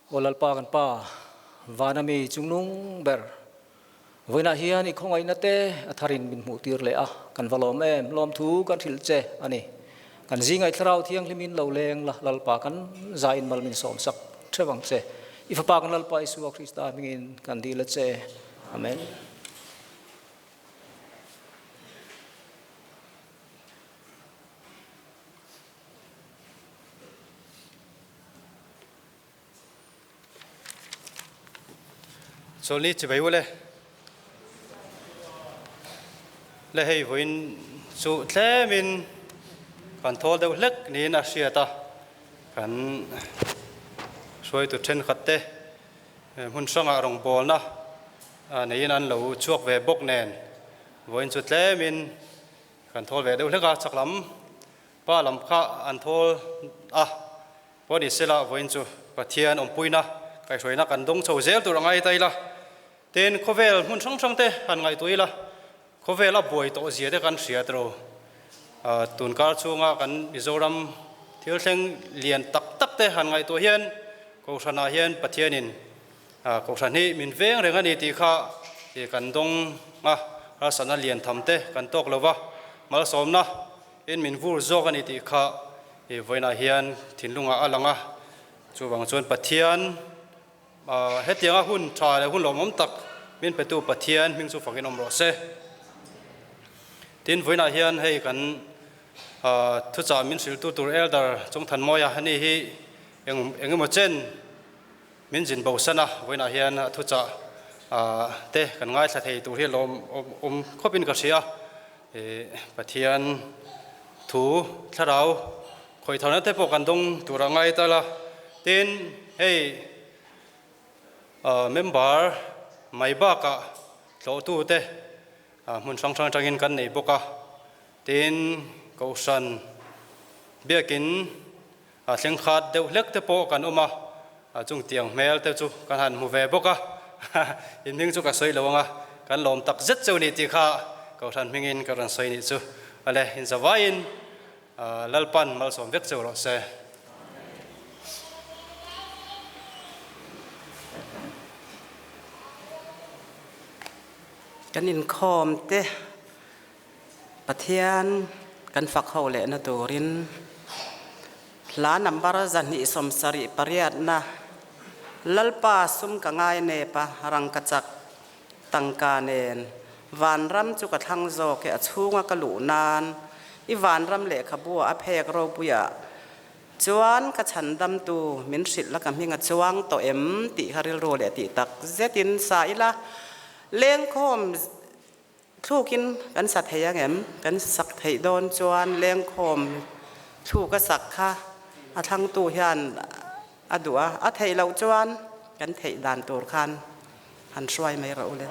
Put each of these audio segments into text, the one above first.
Aw Lalpa kan Pa, vana mi chungnung ber, vawiinah hian i khawngaihna te a tharin min hmuh tir leh a, kan va lawm em, lawmthu kan hrilh che a ni. Kan zingaih Thlarau Thianghlimin lo leng la, Lalpa kan zain mal min sawm sak theuh ang che. I Fapa kan Lalpa Isua Krista hmingin kan dil a che. Amen. Chawlhni chibai ule le hei vawiin chu tlemin kan thawl deuh hlek niin a hriat a, kan hruaitu thenkhat te hmun hrangah rawngbawlna neiin an lo chhuak ve bawk nen vawiin chu tlemin kan thawl ve deuh hlek a, chak lam pa lam kha an thawl a. Pawh ni sela vawiin chu Pathian awmpuina kaihhruaina kan dawng chho zel tur a ngai ta ila, tin khawvel hmun hrang hrang te han ngaihtuah ila, khawvel a buai tawh zia te kan hriat ro. Tunkar chhunga kan Mizoram thil thleng lian tak tak te han ngaihtuah hian Kohhranah hian Pathianin Kohhran hi min veng reng a ni tih kha kan dawng a, harsatna lian tham te kan tawk lo va, malsawmna in min vur zawk a ni tih kha I vawiinah hian thinlungah a lang a, chuvang chuan Pathian hetianga hun tha leh hun lawmawm tak min petu Pathian hming chu fakin awm rawh se. Tin, vawiinah hian hei kan thuchah min hrilhtu tur Elder Chungthanmawia ani hi eng engemaw chen min zin bosan a, vawiinah hian a thuchah te kan ngaithla thei tur hi lawm awm khawpin ka hria. Pathian thu thlarau khawih tharna te pawh kan dawng tur a ngai tal a, tin hei member mai bakah tlawhtu te hmun hrang hrang atangin kan nei bawk a, tin Kohhran biakin thleng khat deuh hlek te pawh kan awm a, chung tiang hmel te chu kan han hmu ve bawk a, in hming chu ka sawi lo ang a, kan lawm tak zet cheu ni tih kha Kohhran hmingin ka rawn sawi nih chu. Ale, inzavaiin Lalpan malsawm vek cheu rawh se. Kan inkhawm te Pathian kan fak ho lehna turin hla number 278na Lalpa sum ka ngai nep a, rangka chak tangka nen vanram chu ka thlang zawk e a chhunga ka luh nan i vanram lehkhabu a phek ropuiah chuan ka chhandamtu min hrilh la ka hming a chuang tawh em tih kha rilru leh tih tak zetin sa ila lengkhawm Thlukin kan sa thei ang em? Kan sak theih dawn chuan lengkhawm thluk a sak kha a thlangtu hian a duh a, a theih loh chuan kan theih dan tur khan han hruai mai rawh u le.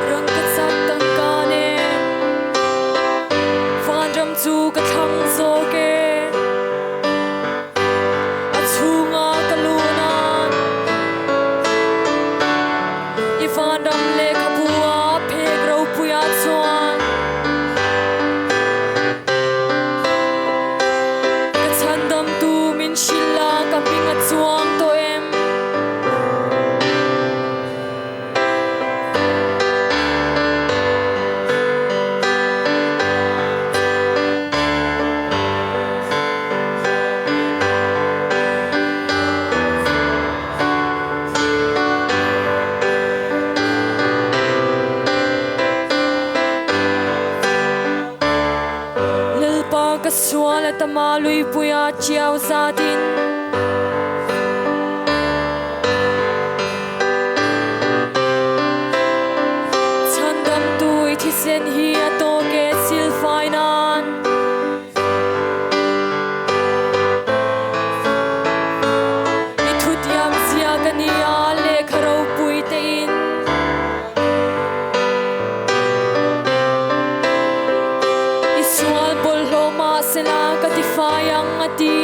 Rangkachak tangka nen vanram cu ka thlang zawk e. A chungah ka lu nain i vanram lehkhabu ah phek ropui ah chuan ka chhandamtu min hrilh a, ka hming a chuang tawh em? Lalpa ka sual a tama luipui ah ṭiau zat in. Chhandamtu i thisen hi a tawk e silfai nan. I thutiam zia ka ni a lehkha ropui tein. I sual bawlhhlawh mahsela ka tifai ang a ti.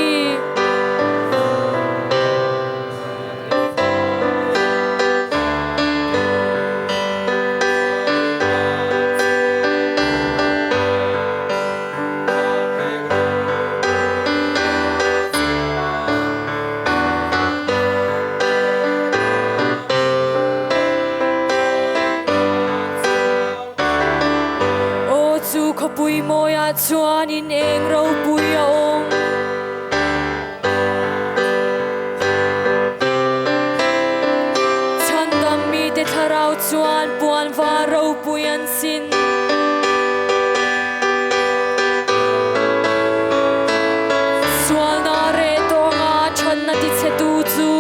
Khawpui mawiah chuan in eng ropui a awm. Chhandam mite thlarau chuan puan var ropui an sin. Sualna reh tawnga thatna tichhetu chu.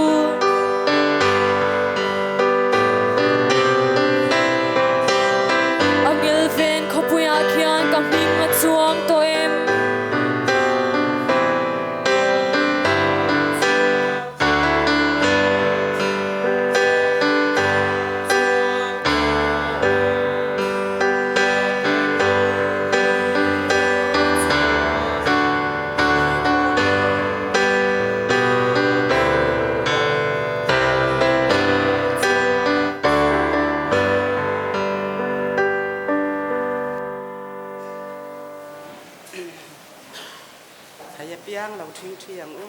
A ngilven khawpuiah khian ka hming a chuang tawh em? Thei apiang lo ṭhing ṭhi ang u.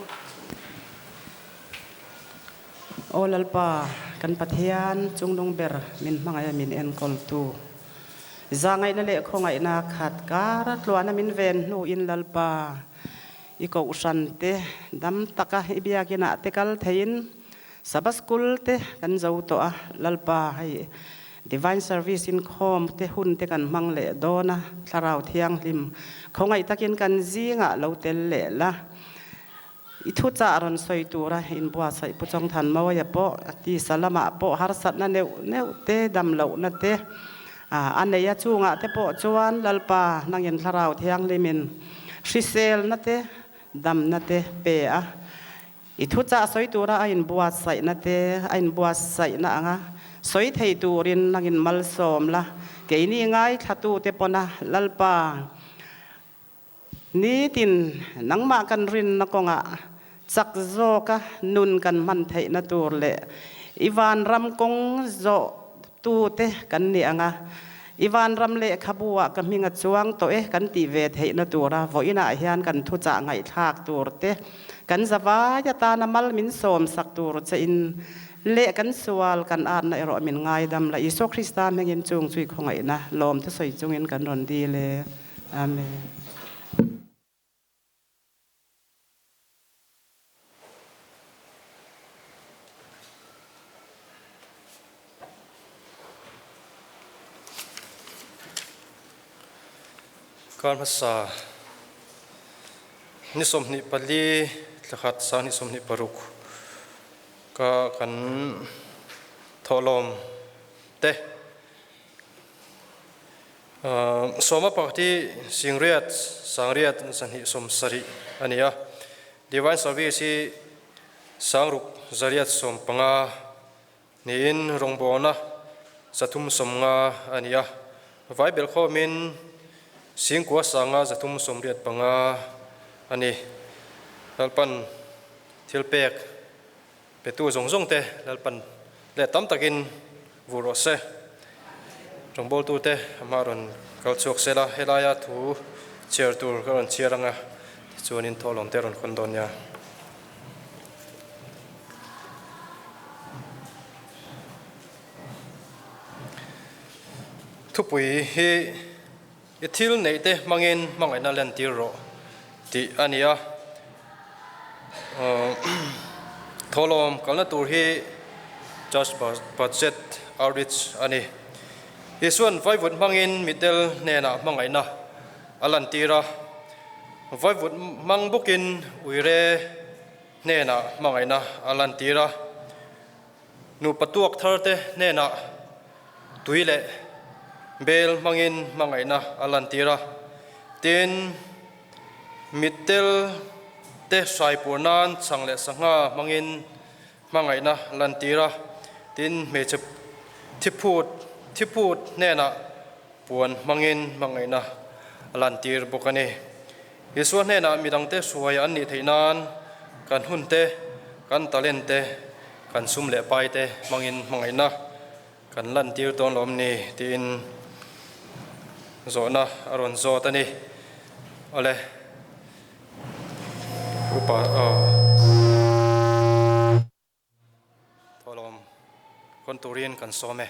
Aw Lalpa, kan Pathian chungnung ber min hmangaih a min enkawltu. Zahngaihna leh khawngaihna khat kar tluana min ven hnuin Lalpa, i kohhran te dam taka i biakinah te kal theiin Sabbath School te kan zo tawh a, Lalpa hei Divine Service inkhawm te hun te kan hmang leh dawn a, Thlarau Thianghlim khawngaih takin kan zingah lo tel leh la. I thuchah rawn sawi tura inbuatsaih Pu Chawngthan Mawia pawh tisa lamah pawh harsatna neuh neuh te, damlohna te a nei a, chungah te pawh chuan Lalpa nangin Thlarau Thianghlimin hriselna te, damna te pe a. I thuchah sawi tura a inbuatsaihna te a inbuatsaihna anga sawi thei turin nangin malsawm la, keini ngaithlatute pawna Lalpa Nitin nangmah kan rinna kawngah chak zawka nun kan hman theihna tur leh i vanram kawng zawh tute kan ni ang a, i vanram lehkhabu ah ka hming a chuang tawh e kan tih ve theihna tura vawiinah hian kan thuchah ngaihthlak tur te, kan zavai atana mal min sawmsak tur che in leh kan sual kan atna erawh min ngaidam la Isua Krista hmingin chung chui khawngaihna lawm thusawi chungin kan rawn dil e. Amen. Kar hmasa ni 24 thlakhat sang ni 26 ka kan thawhlawm te Sawma pakhat hi Singriat, Sangriat 2 70 a ni a, Divine Service hi Sangruk zariat 15 niin rawngbawlna 350 a ni a, vai belhkhawmin Singkua Sanga 385 a ni. Lalpan thil pek Petu zawng zawng te Lalpan leh tam takin vur rawh se. Rawngbawltu te amah rawn kal chhuak se la, helaia thu chhiar tur ka rawn chhiar anga tichuanin thawhlawm te rawn khawn dawn nia. Thupui hi I thil neih te hmangin hmangaihna lentir rawh tih a ni a. Thawhlawm kalna tur hi Church Budget Outreach a ni. Isuan vaivut hmangin mitdel hnenah hmangaihna a lantir a, vaivut hmang bawkin uire hnenah hmangaihna a lantir a. Nupa tuak thar te hnenah tui leh bel hmangin hmangaihna a lantir a, tin, mittel te hraipur nan chhang leh sangha hmangin hmangaihna lantir a, tin, hmeichhe thiphut thiphut hnenah puan hmangin hmangaihna a lantir bawk a ni. Isua hnenah midangte hruai an nih theih nan kan hun te, kan talent te, kan sum leh pai te hmangin hmangaihna kan lantir dawn lawm ni tiin zawhna a rawn zawt a ni. Awle, upa aw. Thawhlawm hawn turin kan sawm e.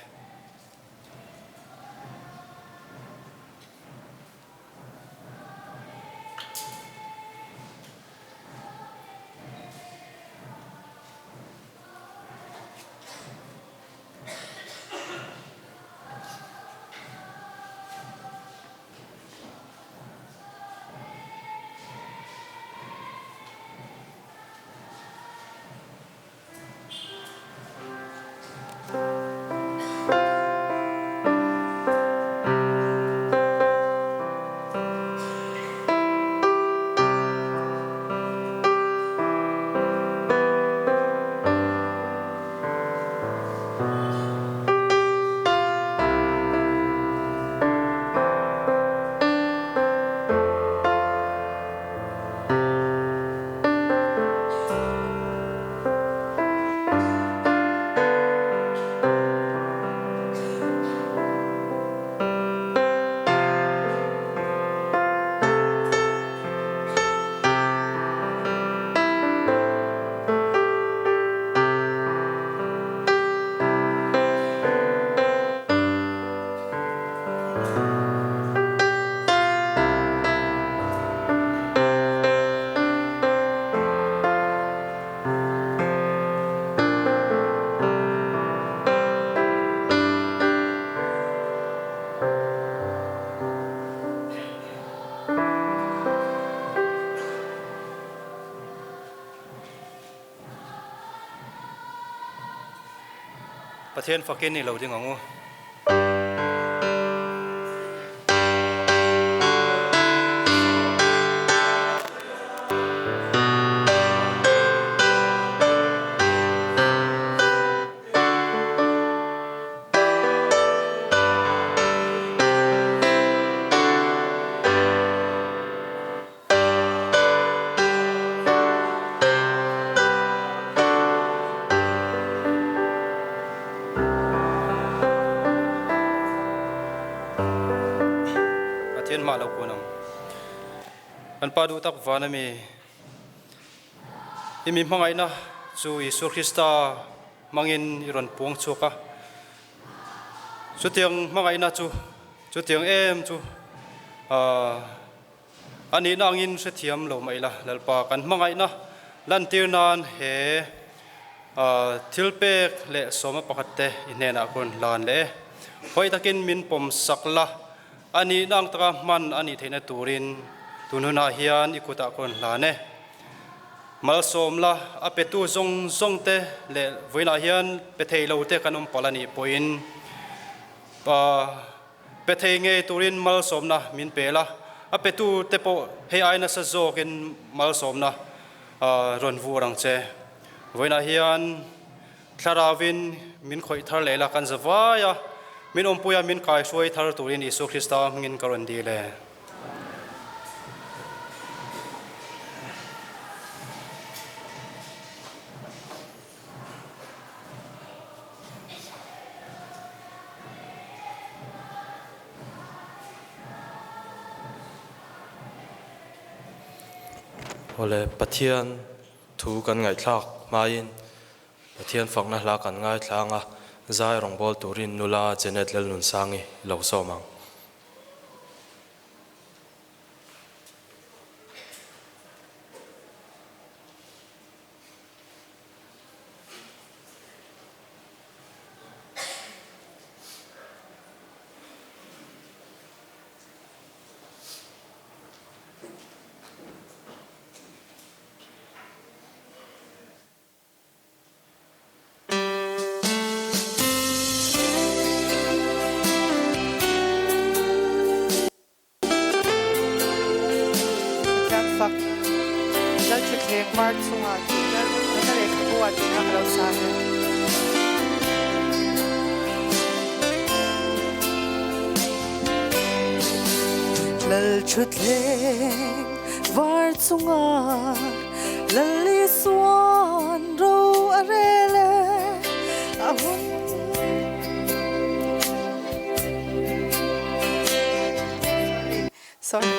Pathian fakin i lo ding ang u. Pathian mah lo kun ang. Kan Pa duh tak van a mi. I mi hmangaihna chu Isua Krista hmangin i rawn puang chhuak a. Chutiang hmangaihna chu, chutiang em chu a nihna angin hrethiam lo mah ila, Lalpa kan hmangaihna lantir nan he thil pek leh sawma pakhat te i hnenah kun hlan leh e. Hawi takin min pawm sak la, a nihna ang taka hman a nih theihna turin tun hunah hian i kutah kun hlan e. Malsawm la, a petu zawng zawng te leh vawiinah hian pe thei lo te kan awm palh a nih pawhin pe thei ngei turin malsawmna min pe la, a petu te pawh hei ai nasa zawkin malsawmna rawn vur ang che. Vawiinah hian Thlarauvin min khawih thar leh la kan za vai a, min awmpui a min kaihruai thar turin Isua Krista hmingin ka rawn dil e. Awle, Pathian thu kan ngaihthlak hmain Pathian fakna hla kan ngaithlang a, zai rawngbâwl turin nula Janet Lalnunsangi lo sawm ang. Pathian fak Lalthuthleng var chungah tih Lalrunna lehkhabu ah tih kha ka lo sa ve. Lalthuthleng var chungah Lal Isuan ro a rel e a hun. Sorry.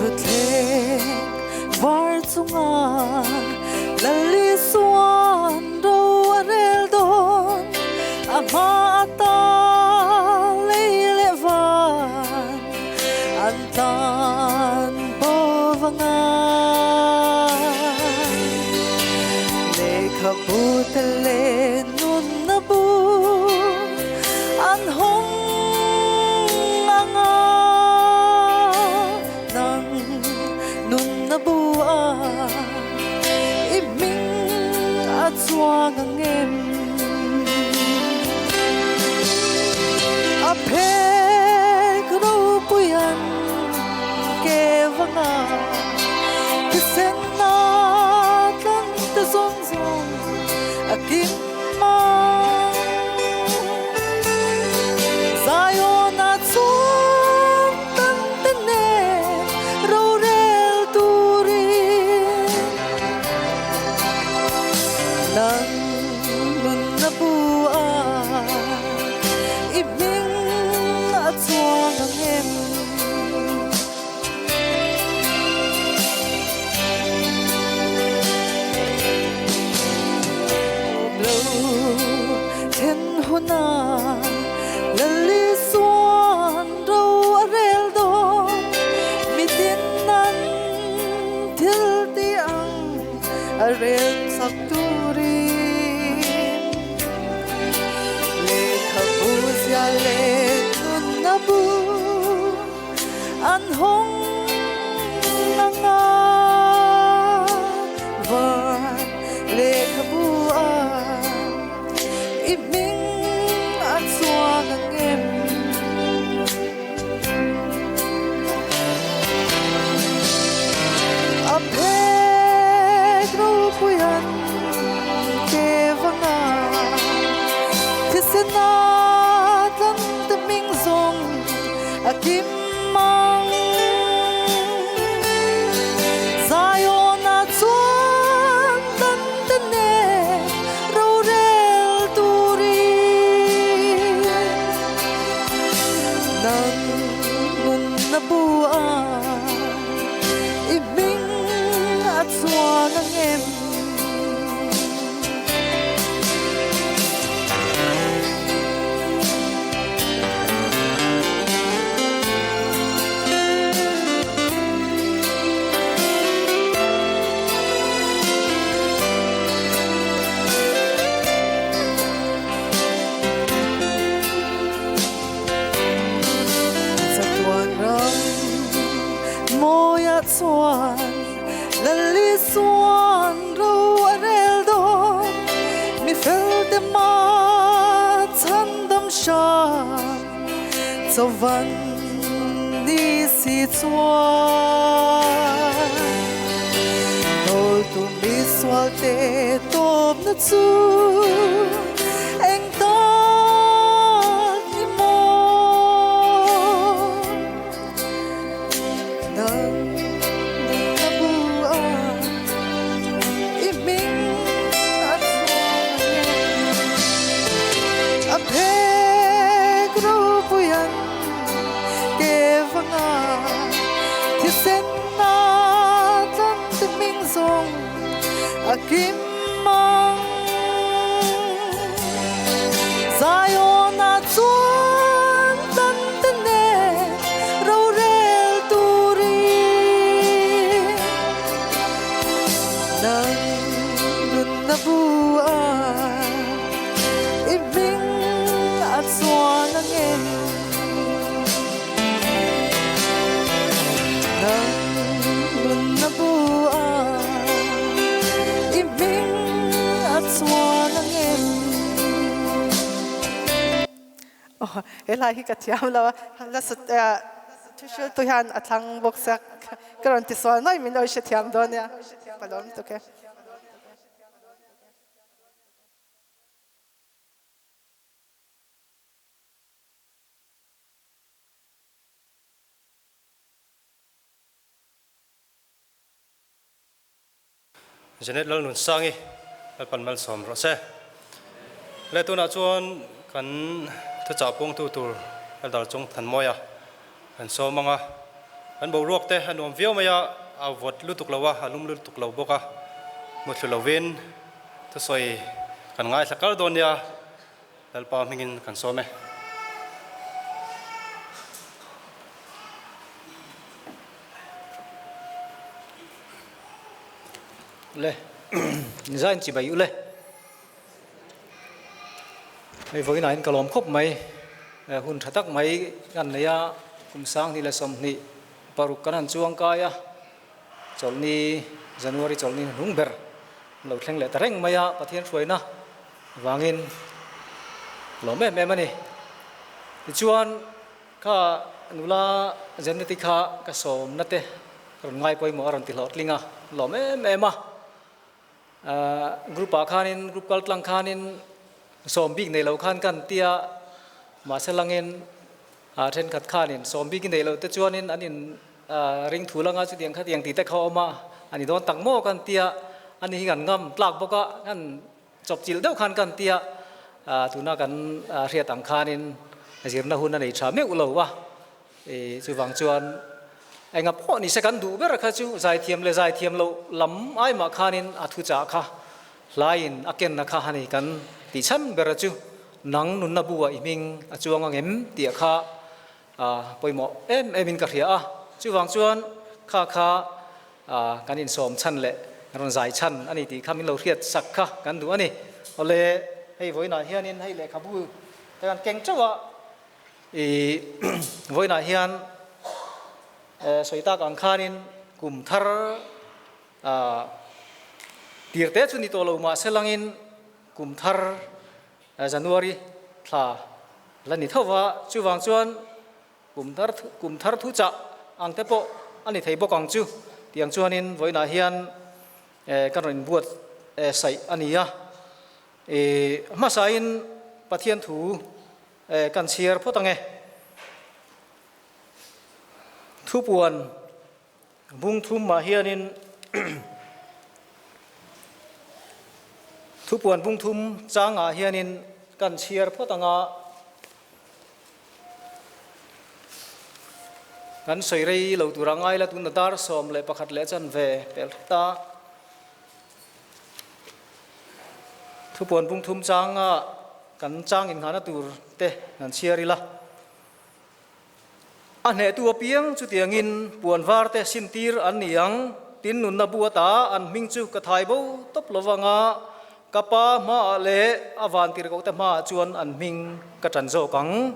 Thutthleng var chunga Lal Isuan ro a rel dawn a hma ata lei leh van an tan bawvanga Lehkhabu te leh nunna bu an hawng anga nang nun. Nunna bu a i hming a chuang ang em? A phek ropui an ke vanga thisen a tlan te zawng zawng a kim ang. Zion a chuang tan te nen rorel turin nang nunna bu a i hming a chuang ang em? Lo then huna Lali suan ro a rel dawn mitin an thil ti ang a rel sak turin lehkhabu zia leh nunna bu an hawng anga van lehkhabu a i hming a chuang ang em? A phek ropui an ke vanga thisen a tlan te hming zawng a kim ang. Zion ah chuan tlan te nen rorel turin nang nunna bu a i hming a chuan ang em? Chatuan ram mawiah chuan Lali chuan ro a rel dawn, mi felte mah chhandam hram chauvan ni si chuan Nawltu mi sualte tawpna chu eng tak ni maw? Nang nunna bu a i hming a chuang a phek ropui an ke vanga thisen a tlan te hming zawng a kim ang. Zion ah chuan tlan te nen rorel turin nang nunna bu a i hming a chuan ang em? Nang nunna bu a i hming a chuan ang em? Aw, he lai hi ka thiam lo a, la sut thu hriltu hian a thlang bawk sia, ka rawn ti sual mai min lo i hrethiam dawn nia, ka lawm tuk e. Janet Lalnunsangi Lalpan malsawm rawh se. Le tunah chuan kan thuchah puangtu tur Eldar Chung Thanmawia kan sawm ang a. Kan boruak te a nuam viau mai a, a vawt lutuk lo a, a lum lutuk lo bawk a. Muthlu lovin thusawi kan ngaithla kar dawn nia. Lalpa hmingin kan sawm e. Le, zain chi bai u le. Hei vawiinah in ka lawm khawp mai. Hun tha tak mai kan nei a, kum 2026 kan han chuang kai a. Chawlhni, January chawlhni hnung ber lo thleng leh ta reng mai a, Pathian hruaina vangin lawm em em a ni. Tichuan kha nula Jeneti kha ka sawmna te rawn ngai pawimawh a rawn ti hlawhtling a, lawm em em a. Group ah khanin, group kal tlang khanin sawm bik nei lo khan kan tia, mahse langin thenkhat khanin sawm bik i nei lo te chuanin an in ring thu langa chutiang khatiang tih te kha a awm a, a ni dawn tak maw kan tia, ani hi kan ngam tlak bawk a, kan chawp chilh deuh khan kan tia, tuna kan hriat ang khanin zirna hun a nei tha meuh lo a. Chuvang chuan enga pawh ni se kan duh ber kha chu zaithiam leh zaithiam loh lam ai mah khanin a thuchah kha hlaiin a kenna kha a ni kan tih chhan ber chu nang nunna buah i hming a chuang ang em tih kha pawimawh em em in ka hria a. Chuvang chuan kha kha kan insawm chhan leh kan rawn zai chhan a ni tih kha min lo hriat sak kha kan duh a ni. Awle hei vawiinah hianin hei lehkhabu te kan keng teuh a. I vawiinah hian sawi tak ang khanin kum thar tir te chu ni tawh lo mahse langin kum thar January thla la ni tho va, chuvang chuan kum thar kum thar thu chah ang te pawh a ni thei bawk ang chu tiang chuanin vawiinah hian kan rawn inbuat saih a ni a. I hmasain Pathian thu Kan chhiar phawt ang e. Thupuan bung thum mah hianin Thupuan bung thum changah hianin kan chhiar phawt ang a. Kan sawi rei lo tur a ngai la tuna dar 11 leh chanve pel hret a. Thupuan bung thum changa kan chang inghahna tur te kan chhiar ila. A hnehtu apiang chutiangin puan var te sintir an ni ang, tin nunna bu ata an hming chu ka thai bo tawp lo vanga ka pa hmaah leh a vantirhkoh te hmaah chuan an hming ka tan zawk ang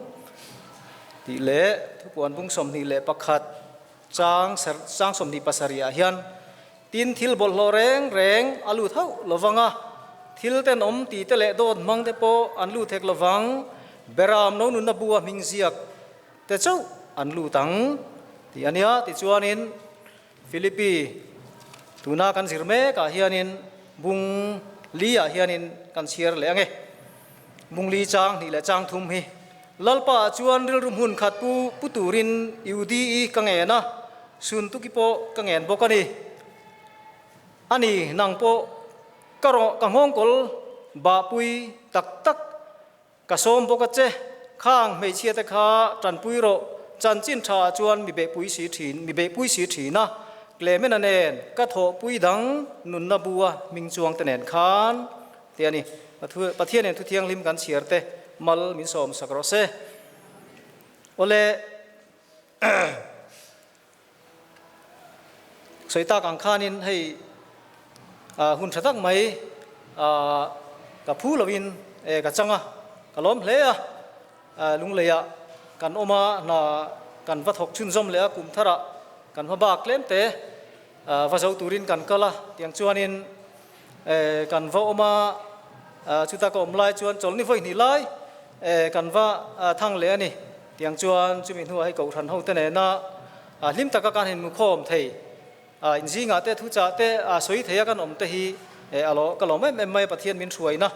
tih leh thupuan bung 21 chang chang 27 ah hian Tin, thil bawlhhlawh reng reng a lut hauh lo vang a, thil tenawm tih te leh dawt hmang te pawh an lut hek lo vang, Beram no nunna bua hming ziak te chauh an lut ang tih a nia. Tichuanin Philippi tuna kan zir mekah hianin bung li ah hianin kan chhiar leh ang e. Bung li chang hnih leh chang thum hi Lalpa ah chuan rilru hmun khat pu pu turin UDE ka ngen a, Suntuki pawh ka ngen bawk a ni. A ni, nang pawh ka rawh ka nghawngkawl bahpui tak tak ka sawm bawk a che, khang hmeichhia te kha tanpui rawh, chanchin tha ah chuan mi behpui si thin, mi behpui si thin a, Clemena nen ka thawhpui dang nunna bua hming chuang te nen khan Ti a ni. Pathianin thu thianghlim kan chhiar te mal min sawm sak rawh se. Awle sawi tak ang khanin hei hun tha tak mai ka phu lovin ka chang a, ka lawm hle a, lungleiah kan awm a, hna kan va thawk chhunzawm leh a, kum tharah kan hma bak tlem te va zo turin kan kal a, tiang chuanin Kan va awm a, chuta ka awm lai chuan chawlhni vawi hnih lai kan va thang leh a ni. Tiang chuan chumi hnuah hei Kohhran hote nena hlim taka kan inhmu khawm thei, inzingah te thuchah te sawi theia kan awm te hi a ka lawm em em mai a, Pathian min hruaina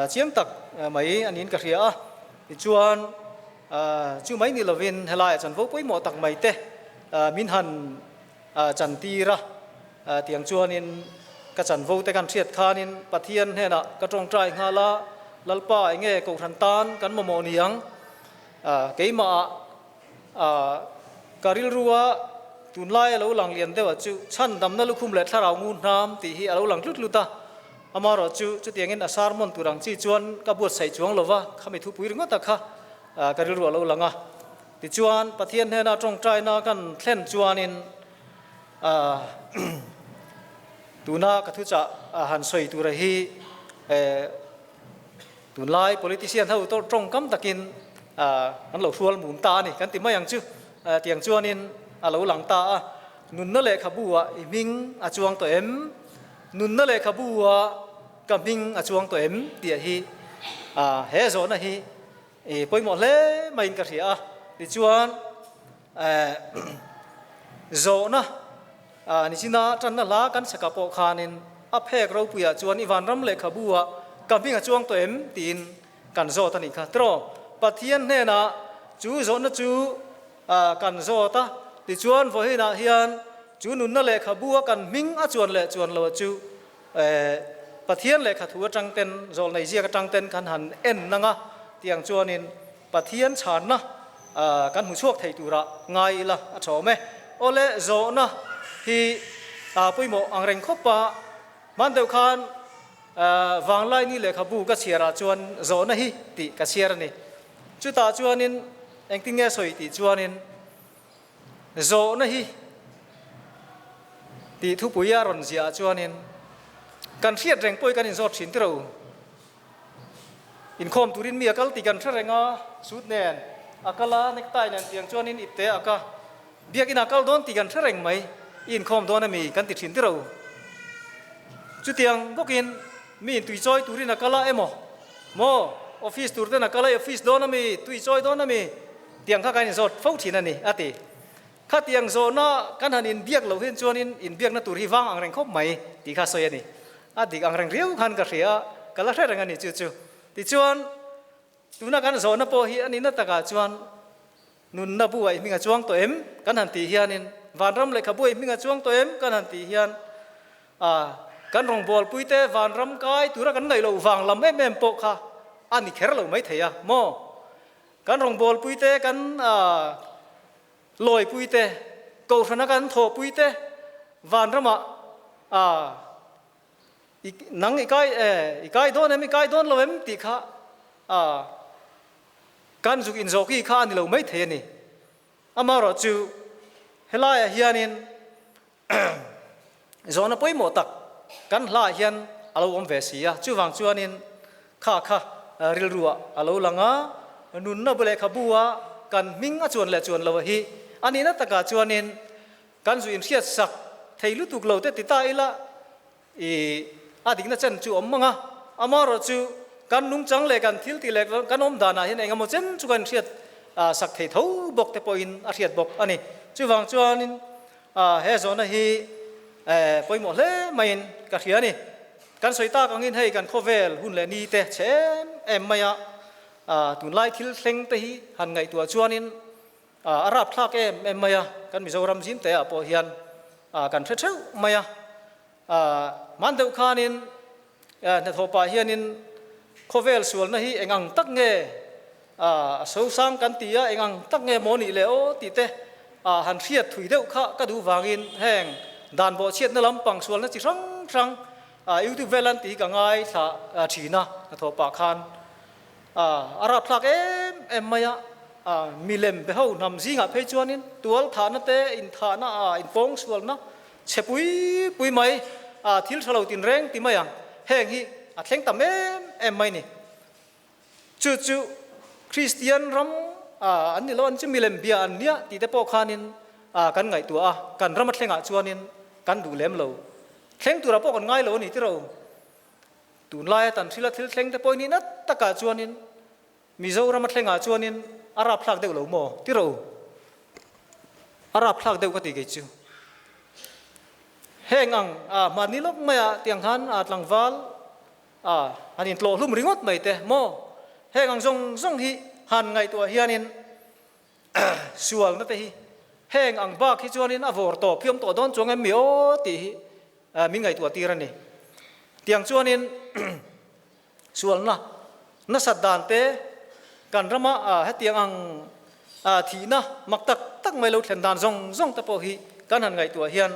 chiang tak mai a niin ka hria a. Tichuan chu mai ni lovin helaiah chanvo pawimawh tak mai te min han chantir a. Tiang chuanin ka chanvo te kan hriat khanin Pathian hnenah ka tawngtai nghal a, Lalpa enge Kohhran tan kan mamawh ni ang? Keimahah ka rilrua tunlai a lo lang lian deuh ah chu chhandamna lukhum leh thlarau ngun hnam tih hi a lo lang tlut tlut a, amaherawh chu chutiangin a sermon tur ang chi chuan ka buatsaih chuang lo va, khami thupui ringawt a kha ka rilru a lo lang a. Tichuan Pathian hnena tawngtaina kan thlen chuanin Tuna ka thuchah han sawi tura hi tunlai politician ho tawngkam takin an lo hrual mum ta a ni kan ti mai ang chu. Tiang chuanin a lo lang ta a. Nunna lehkhabu ah i hming a chuang tawh em? Nunna lehkhabu ah ka hming a chuang tawh em? tih hi he zawhna hi i pawimawh hle maiin ka hria a. Tichuan zawhna nichina tanna hla kan saka pawh khanin a phek ropuiah chuan i vanram lehkhabu ah ka hming a chuang tawh em? tiin kan zawt a nih kha. Tiraw? Pathian hnenah chu zawhna chu kan zawt a, tichuan vawiinah hian chu nunna lehkhabu a kan hming a chuan leh chuan lo chu Pathian lehkha thu atang ten, zawlnei ziak atang ten kan han en nang a, tiang chuanin Pathian chhanna kan hmu chhuak thei turah ngai ila a tha awm e. Awle zawhna hi pawimawh angreng khawp a, hman deuh khan Vanglaini lehkhabu ka chhiarah chuan zawhna hi tih ka chhiar a ni. Chutah chuanin engtin nge sawi tih chuanin zawhna hi tih thupui a rawn ziah ah chuanin kan hriat reng pawh hi kan inzawt thin tirh u. Inkhawm turin mi a kal tih kan hre reng a, suit nen a kal a, necktie nen tiang chuanin ipte a ka Biakinn ah kal dawn tih kan hre reng mai, i inkhawm dawn ami kan ti thin tirh u. Chutiang bawkin mi in tui chawi turin a kal a emaw, maw office tur ten a kal a, i office dawn ami, tui chawi dawn ami tiang kha kan inzawt fo thin a ni a ti. Khatiang zawhna kan han inbiak loh hin chuanin inbiakna tur hi vang ang reng khawp mai tih kha sawi a ni. A dik ang reng riau khan ka hria a, ka la hre reng a ni chu chu. Tichuan tuna kan zawhna pawh hi a nihna takah chuan Nunna buai hming a chuang tawh em? Kan han tih hianin, Vanram lehkha buai hming a chuang tawh em? Kan han tih hian, a, kan rawngbawlpuite vanram kai tura kan ngaih loh vang lam em em pawh kha a ni kher lo mai thei a maw? Kan rawngbawlpuite, kan, a, lawipuite, kohhrana kan thawhpuite vanramah, a, i, nang i kai, e, i kai dawn em, i kai dawn lo em tih kha, a, Kan zuk inzawh ki kha a ni lo maithei a ni. Amaherawh chu helaiah hianin zawhna pawimawh tak kan hlaah hian a lo awm ve si a, chuvang chuanin kha kha rilruah a lo lang a, nunna bu lehkhabu a kan hming a chuan leh chuan lo hi a nihna takah chuanin kan zu inhriatsak thei lutuk lo te ti ta ila, I a dikna chen chu awm mang a, amaherawh chu kan nungchang leh kan thil tih leh kan awm danah hian engemaw chen chu kan hriat sak thei tho bawk te pawhin a hriat bawk a ni. Chuvang chuanin he zawhna hi pawimawh hle maiin ka hria a ni. Kan sawi tak angin hei kan khawvel hun leh ni te chhe em em mai a, tunlai thil thleng te hi han ngaihtuah chuanin A rapthlak em em mai a, kan Mizoram zim te ah pawh hian kan hre theuh mai a. Hman deuh khanin hnathawh pah hianin khawvel sualna hi eng ang tak nge a sosang kan ti a, eng ang tak nge maw nih le aw tih te han hriat thui deuh kha ka duh vangin heng dan bawhchhiatna lampang sualna chi hrang hrang YouTube vel an tih hi ka ngaithla thin a hnathawh pah khan. A rapthlak em em mai a, milem be ho hnam zingah phei chuanin tual thahna te, inthahna a, inpawng sualna chhe pui pui mai, thil tha lo tinreng ti mai ang, heng hi a thleng tam em em mai ni. Chu chu Kristian ram an ni lo, an chu milem bia an nia tih te pawh khanin kan ngaihtuah a, kan rama thlengah chuanin kan duh lem lo. Thleng turah pawh kan ngai lo a ni tiraw? Tunlaia tan hrila thil thleng te pawh nihna takah chuanin Mizoram a thlengah chuanin a rapthlak deuh lo maw? Ti ro. A rapthlak deuh ka ti kei chu. Heng ang a hmanni lawk maia tiang khan a tlangval a han intlawh hlum ringawt mai te maw? Heng ang zawng zawng hi han ngaihtuah hianin sualna te hi heng ang bak hi chuanin a vawr tawp hi awm tawh dawn chuang em mi aw tih hi min ngaihtuah tir a ni. Tiang chuanin sualna nasat dan te kan rama hetiang ang thihna mak tak tak mai lo thlen dan zawng zawng te pawh hi kan han ngaihtuah hian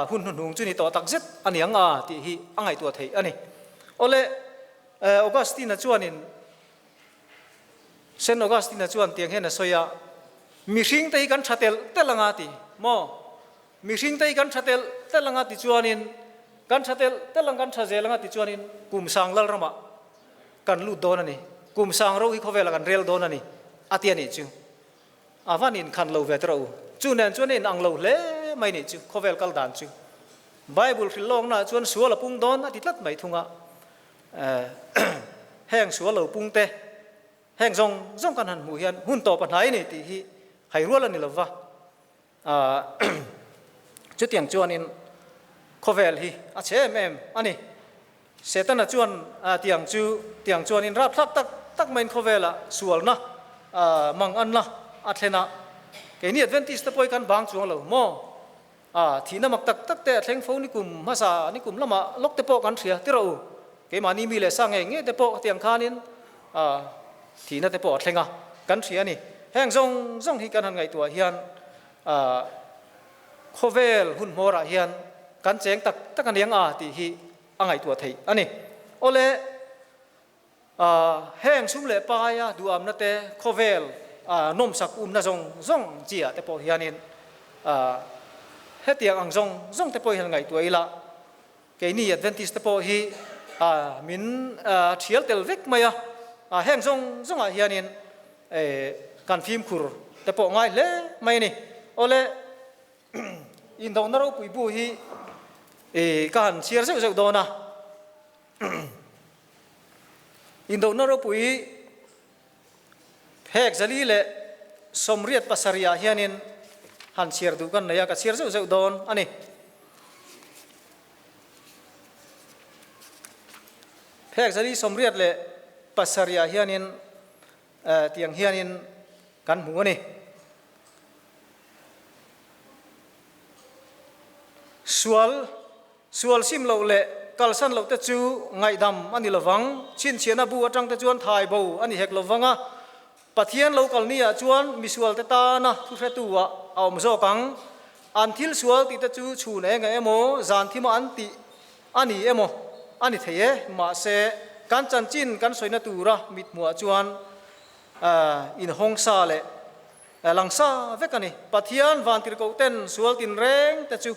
hun hnuhnung chu ni tawh tak zet a ni ang a tih hi a ngaihtuah theih a ni. Awle Augustine-a chuanin Saint Augustine-a chuan tiang hian a sawi a, Mihring te hi kan tha telh telh anga ti maw? Mihring te hi kan tha telh telh anga ti chuanin, kan tha telh telh ang kan tha zel anga ti chuanin kum sang lal ramah kan lut dawn a ni. Kum sang ro hi khawvelah kan rel dawn a ni a ti a nih chu. A van inkhan lo ve tawh u. Chu nen chuan a inang lo hle mai nih chu khawvel kal dan chu. Bible hrilh lawknaah chuan sual a pung dawn a ti tlat mai thung a. Heng sual lo pung te, heng zawng zawng kan han hmuh hian hun tawp a hnai a ni tih hi hai rual a ni lo va. Chutiang chuanin khawvel hi a chhe em em a ni. Setana chuan tiang chu tiang chuanin rapthlak tak tak maiin khawvelah sualna mang anna a thlen a. Keini Adventist te pawh hi kan bang chuang lo maw? Thihna mak tak tak te a thleng fo nikum hmasa nikum lamah lawk te pawh kan hria ti rawh u. Keimahni mi leh sa ngei ngei te pawh tiang khanin thihna te pawh a thleng a, kan hria a ni. Heng zawng zawng hi kan han ngaihtuah hian khawvel hun hmawrah hian kan cheng tak tak a niang a tih hi a ngaihtuah theih a ni. Awle, heng sum leh paia duhamna te khawvel nawmsak umna zawng zawng chi ah te pawh hianin hetiang ang zawng zawng te pawh hian ngaihtuah ila, Keini Adventist te pawh hi min thial tel vek mai a, heng zawng zawngah hianin kan fimkhur te pawh ngai hle mai a ni. Awle, indona ropui bu hi ka han chhiar zeuh zeuh dawn a, indona ropui Phek 487 ah hianin han chhiar duh kan nei a, ka chhiar zeuh zeuh dawn a ni. Phek 487 ah hianin tiang hianin kan hmu a ni. Sual Sual sim loh leh kalsan loh te chu ngaihdam a ni lovang, chhinchhiahna bu atang te chuan thai bo a ni hek lovang a, Pathian lo kal ni ah chuan misual te tana thuhretu ah a awm zawk ang. An thil sual tih te chu chhun eng ah emaw, zan thim ah an tih a ni emaw a ni thei e, mahse kan chanchin kan sawina tura mithmuh ah chuan inhawngsa leh langsa vek a ni. Pathian vantirhkoh ten sual tinreng te chu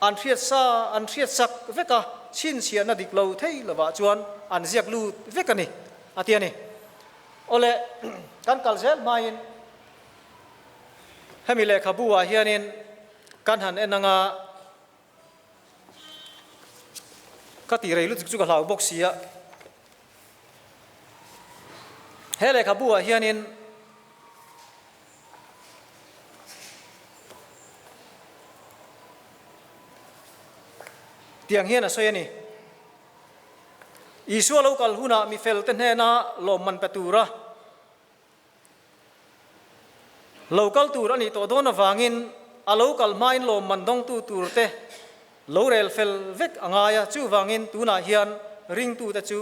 An hriat sa, an hriat sak vek a, chhinchhiahna dik lo thei lovah chuan an ziak lut vek a ni, a ti a ni. Awle, kan kal zel hmain hemi lehkhabu ah hianin kan han en anga ka tih rei lutuk chu ka hlau bawk si a. He lehkhabu ah hianin Tiang hian a sawi a ni. Isua lo kal hunah mi felte hnena lawmman pe tura lo kal tur a nih tawh dawn avangin a lo kal hmain lawmman dawngtu turte lo rel fel vek a ngai a. Chuvangin tunah hian ringtute chu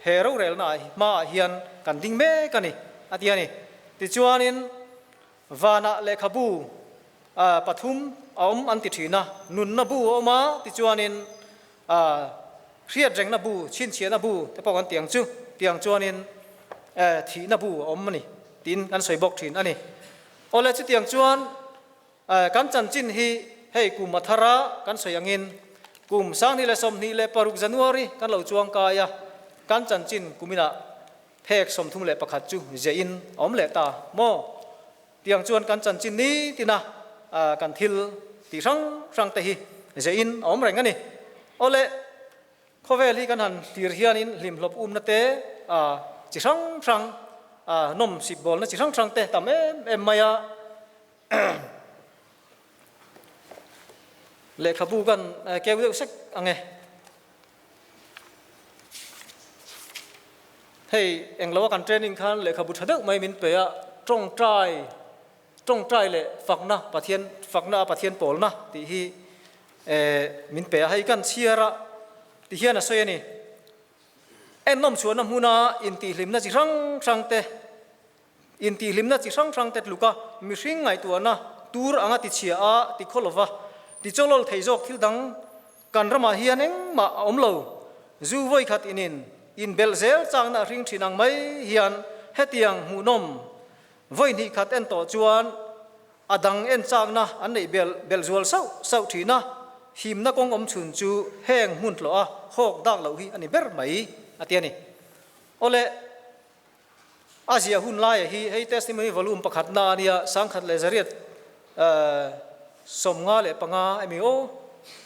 he rorelna hmaah hian kan ding mek a ni, a ti a ni. Tichuanin vanah lehkhabu pathum a awm an ti thin a, nunna bu a awm a, tichuanin hriatrengna bu, chhinchhiahna bu te pawh kan ti ang chu, tiang chuanin thihna bu a awm a ni tiin kan sawi bawk thin a ni. Awle chutiang chuan kan chanchin hi hei kum a thar a kan sawi angin kum 2026 January kan lo chuang kai a, kan chanchin kuminah Phek 31 chu ziah in a awm leh ta maw? Tiang chuan kan chanchin nitina kan thil tih hrang hrang te hi ziah in a awm reng a ni. Awle, khawvel hi kan han hlir hianin hlimhlawp umna te chi hrang hrang, nawm sip bawlna chi hrang hrang te tam em em mai a. Lehkhabu kan keu deuh sek ang e. Hei englo a kan training khan lehkhabu tha deuh mai min pe a, tawngtai, tawngtai leh fakna, Pathian fakna a Pathian pawlna tih hi min pe a, hei kan chhiar a ti hian a sawi a ni. Ennawm chhuahna hmuna intihhlimna chi hrang hrang te, intihhlimna chi hrang hrang te tluka mihring ngaihtuahna tur anga tichhia a ti khaw lova, tichawlawl thei zawk thil dang Kan ramah hian engmah a awm lo. Zu vawikhat inin inbelh zel chakna a hring thin ang mai hian hetiang hmuhnawm vawi hnih khat en tawh chuan a dang en chakna an neih belh belh zual sauh sauh thin a, himna kawng awm chhun chu heng hmun tlawh a hawk dak loh hi a ni ber mai, a ti a ni. Awle, a zia hun laia hi hei testimony volume pakhatna a nia, 1800. 55 emi aw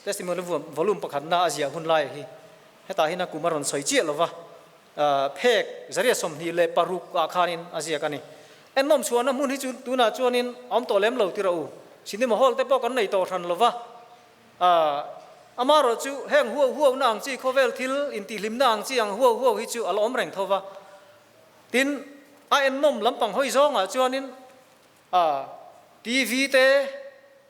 Testimony volume pakhatna a ziah hun lai hi hetah hian a kum a rawn sawi chiah lova phek 126 ah khanin a ziak a ni. Ennawm chhuahna hmun hi chu tunah chuanin a awm tawh lem lo tirah u. Cinema hall te pawh kan nei tawh hran lova amaherawh chu heng huau huau na ang chi khawvel thil intihhlimna ang chi ang huau huau hi chu a la awm reng tho va. Tin, a ennawm lampang hawi zawngah chuanin A, TV te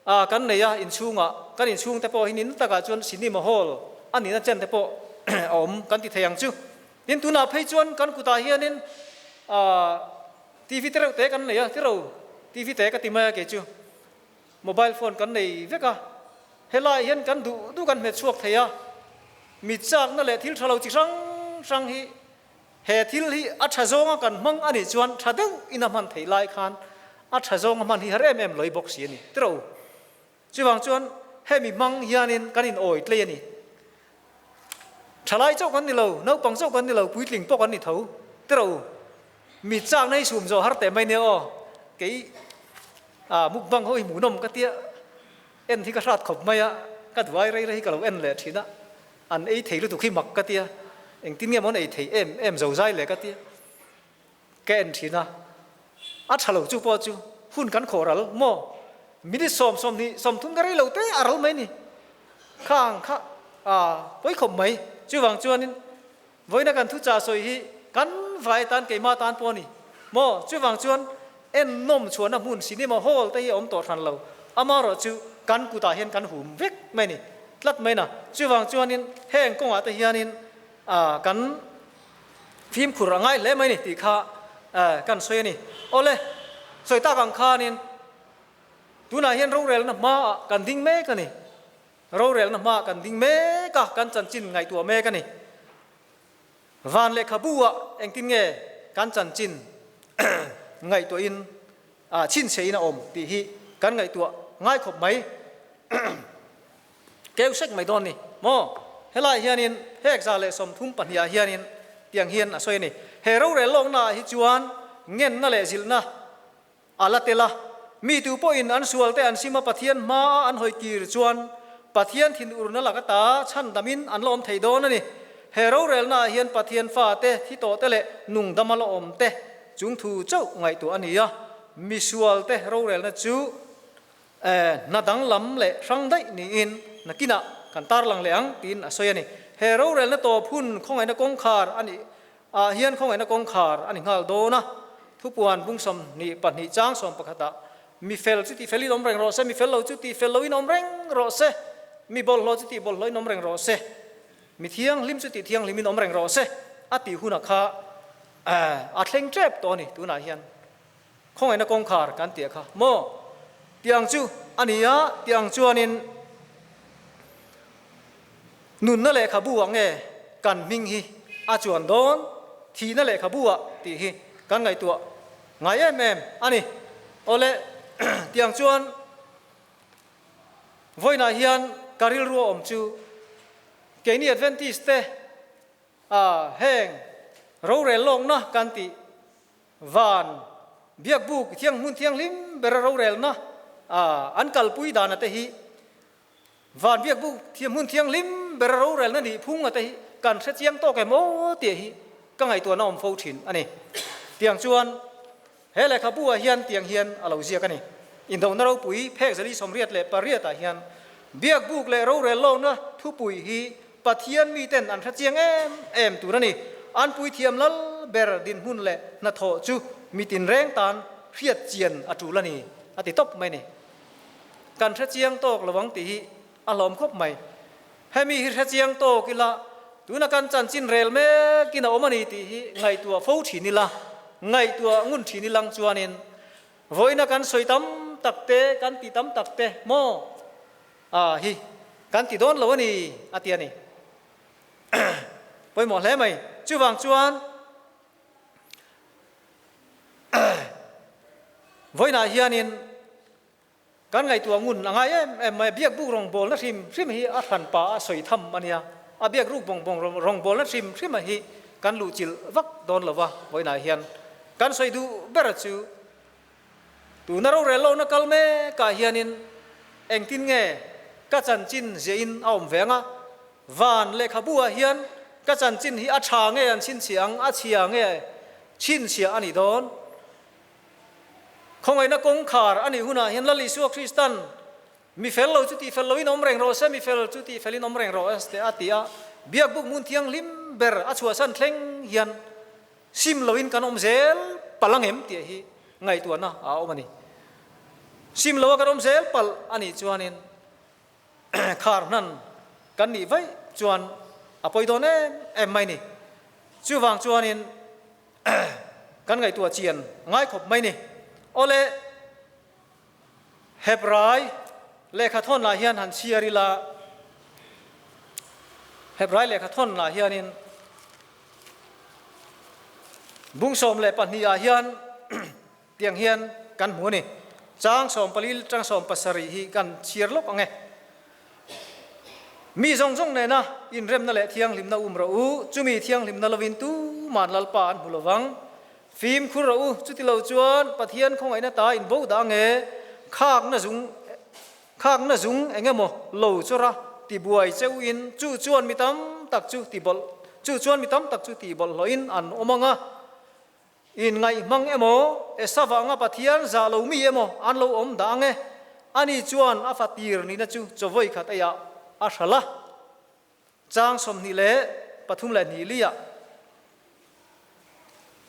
a kan nei a inchhungah, kan inchhung te pawh hi nina takah chuan cinema hall a nihna chen te pawh a awm kan ti thei ang chu. Tin, tunah phei chuan kan kutah hianin a TV te reuh te kan nei a, tiro TV te ka ti mai a kei chu. Mobile phone kan nei vek a, helaiah hian kan duh duh kan hmet chhuak thei a, mi chakna leh thil tha lo chi hrang hrang hi He thil hi a tha zawnga kan hmang a nih chuan tha deuh in a hman theih lai khan a tha zawnga hman hi har em em lawih bawk si a ni tiro. Chuvang chuan hemi hmang hianin kan in awi tlei a ni. Thalai chauh kan ni lo, naupang chauh kan ni lo, puitling pawh kan ni tho tiro. Mi chakna hi sum zawh har teh mai nia aw. Kei a mukbang ho hi hmuhnawm ka tia en hi ka hrat khawp mai a, ka duai rei rei hi ka lo en leh thin a. An ei thei lutuk hi mak ka tia, engtin nge maw an ei thei em em zo zai le ka tia, ka en thin a, a tha lo chu pawh chu hun kan khawh ral maw, minute sawm 20 30 ka rei lo te a ral mai ni, khang kha a pawi khawp mai, chuvang chuanin vawiina kan thuchah sawi hi kan vai tan keimah tan pawh a ni maw, chuvang chuan en nawm chhuahna hmun cinema hall te hi a awm tawh hran lo, amaherawh chu kan kutah hian kan hum vek mai ni. Tlat mai na. Chuvang chuanin heng kawngah te hianin kan fimkhur a ngai hle mai ni tih kha kan sawi a ni. Awle, sawi tak ang khanin tunah hian rorelna hmaah kan ding mek a ni. Rorelna hmaah kan ding mek a, kan chanchin ngaihtuah mek a ni. Van lehkhabu ah engtin nge kan chanchin ngaihtuahin chhinchhehin a awm tih hi kan ngaihtuah ngai khawp mai. Keu sek mai dawn ni maw? Helai hianin hek 132 ah hianin tiang hian a sawi a ni. He rorel lawkna ah hi chuan ngenna leh zilhna A la tel a, mi tu pawhin an sualte an sim a Pathian hmaa an hawi kir chuan Pathian thinurna lak ata chhandamin an la awm thei dawn a ni. He rorelnaah hian Pathian fate, thi tawhte leh nungdama la awmte chung thu chauh ngaihtuah a ni a. Mi sualte rorelna chu hna danglam leh hrang daih niin nakinah kan tarlang leh ang tiin a sawi a ni. He rorelna tawp hun khawngaihna kawngkhar a nih ah hian khawngaihna kawngkhar a ni nghal dawn a, thupuan bung 22 chang sawm pakhatah, Mi fel chu tih felin awm reng rawh se, mi fel lo chu tih fel loin awm reng rawh se, mi bawlhhlawh chu tih bawlhhlawhin awm reng rawh se, mi thianghlim chu tih thianghlimin awm reng rawh se, a tih hunah kha a thleng tep tawh a ni tunah hian. Khawngaihna kawngkhar kan tih kha maw? Tiang chu a ni a, tiang chuanin Nunna lehkhabu ah nge kan hming hi a chuan dawn? Thihna lehkhabu ah tih hi kan ngaihtuah ngai em em a ni. Awle, tiang chuan vawiinah hian ka rilru a awm chu keini Adventist te ah heng rorel lawkna kan tih van biakbuk thiang hmun thianghlim bera rorelna ah an kalpui dana te hi Van biakbuk thiam hmun thianghlim ber rorelna nih phung ate hi kan hre chiang tawk em aw tih hi ka ngaihtuahna awm fo thin a ni. Tiang chuan he lehkhabu ah hian tiang hian a lo ziak a ni. Indona ropui phek 488 ah hian biakbuk leh rorel lawkna thupui hi Pathian miten an hre chiang em em tur a ni. An puithiam lal ber dinhmun leh hnathawh chu mitin reng tan hriat chian a tul a ni a ti tawp mai a ni. Kan hre chiang tawk lo ang tih hi a hlawm khawp mai. Hemi hi hre chiang tawk ila, tuna kan chanchin rel mekin a awm a ni tih hi ngaihtuah fo thin ila, ngaihtuah ngun thin ilang chuanin vawiina kan sawi tam tak te, kan ti tam tak te maw a hi kan ti dawn lo a ni a ti a ni. Pawimawh hle mai. Chuvang chuan Vawiinah hianin kan ngaihtuah ngun a ngai em em mai a, biakbuk rawngbawlna hrim hrim hi a hran pa a sawi tham a nia, a biakruk bawng bawng rawngbawlna hrim hrim a hi kan luhchilh vak dawn lo va, vawiinah hian kan sawi duh ber chu tuna rorel lohna kal mekah hianin. Engtin nge ka chanchin ziahin a awm ve ang a? Van lehkhabu ah hian ka chanchin hi a tha nge an chhinchhiah ang, a chhia nge chhinchhiah a nih dawn? Khawngaihna kawngkhar a nih hunah hian Lal Isua Kristan Mi fel lo chu tihfel loin awm reng rawh se, mi fel chu tihfelin awm reng rawh se a ti a. Biakbuk hmun thianghlim ber a chhuahsan thleng hian sim loin kan awm zel palh ang em tih hi ngaihtuahna a awm a ni. Sim loa kan awm zel palh a nih chuanin khar hnan kan nih vaih chuan a pawi dawn em em mai ni. Chuvang chuanin kan ngaihtuah chian ngai khawp mai ni. Awle. Hebrai lehkha thawn lah hian han chhiar ila, Hebrai lehkha thawn lah hianin bung 12 ah hian tiang hian kan hmu a ni. Chang 14 tang 17 hi kan chhiar lawk ang e. Mi zawng zawng nena inremna leh thianghlimna um rawh u, chumi thianghlimna lovin tuman Lalpa an hmu lovang. Fimkhur rawh u, chuti lo chuan Pathian khawngaihna ta in bo dah nge? Khakna zung khakna zung eng emaw lo chawrh a tibuai cheu in chu chuan mi tam tak chu ti bawlh chu chuan mi tam tak chu tih bawlhhlawh in an awm ang a. In ngaihmang emaw, Esava anga Pathian zah lo mi emaw an lo awm dah ang e. Ani chuan a fatir nihna chu chawvawi khat eiah a hralh a. Chang 23 leh hnih liah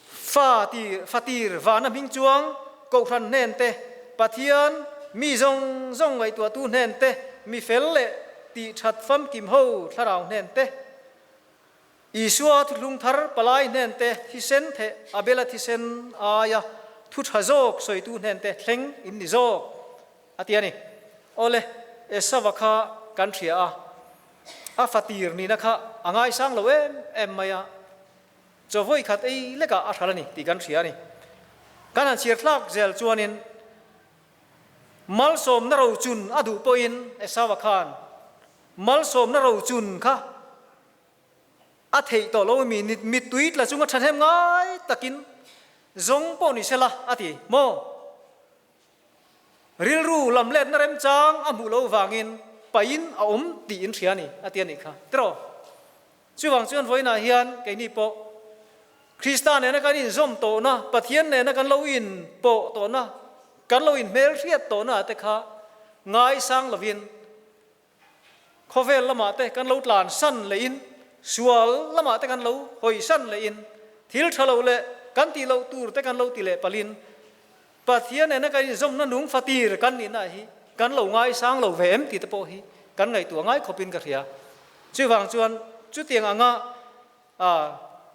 fa tir fatir vana hming chuang Kohhran hnen te, Pathian mi zawng zawng ngaihtuahtu hnen te, mi fel leh tih that famkim ho thlarau hnen te, Isua thuthlung thar palai hnen te, thisen theh Abela thisen aia thu tha zawk sawitu hnen te thleng in ni zawk a ti a ni. Awle, Esava kha kan hria a. A fatir nihna kha a ngaisang lo em em mai a, chaw vawi khat ei lekah a hral a ni tih kan hria a ni. Kan han chhiar thlak zel chuanin malsawmna rochun a duh pawhin Esau-a khan malsawmna rochun kha a theih tawh lo mi mittui tla chunga thahnem ngai takin zawng pawh ni sela a ti maw? Rilru lam letna remchang a hmuh loh vangin pain a awm tih in hria a ni, a ti a nih kha. Tiraw? Chuvang chuan vawiinah hian keini pawh Krista nena kan inzawm tawhna, Pathian nena kan lo inpawh tawhna, kan lo inhmelhriat tawhna ah te kha ngaisang lovin Khawvel lamah te kan lo tlan san lehin, sual lamah te kan lo hawi san lehin, thil tha lo leh kan tih loh tur te kan lo ti leh palhin, Pathian nena kan inzawmna nung fatir kan nihna hi kan lo ngaisang lo ve em tih te pawh hi kan ngaihtuah ngai khawpin ka hria. Chuvang chuan chutiang anga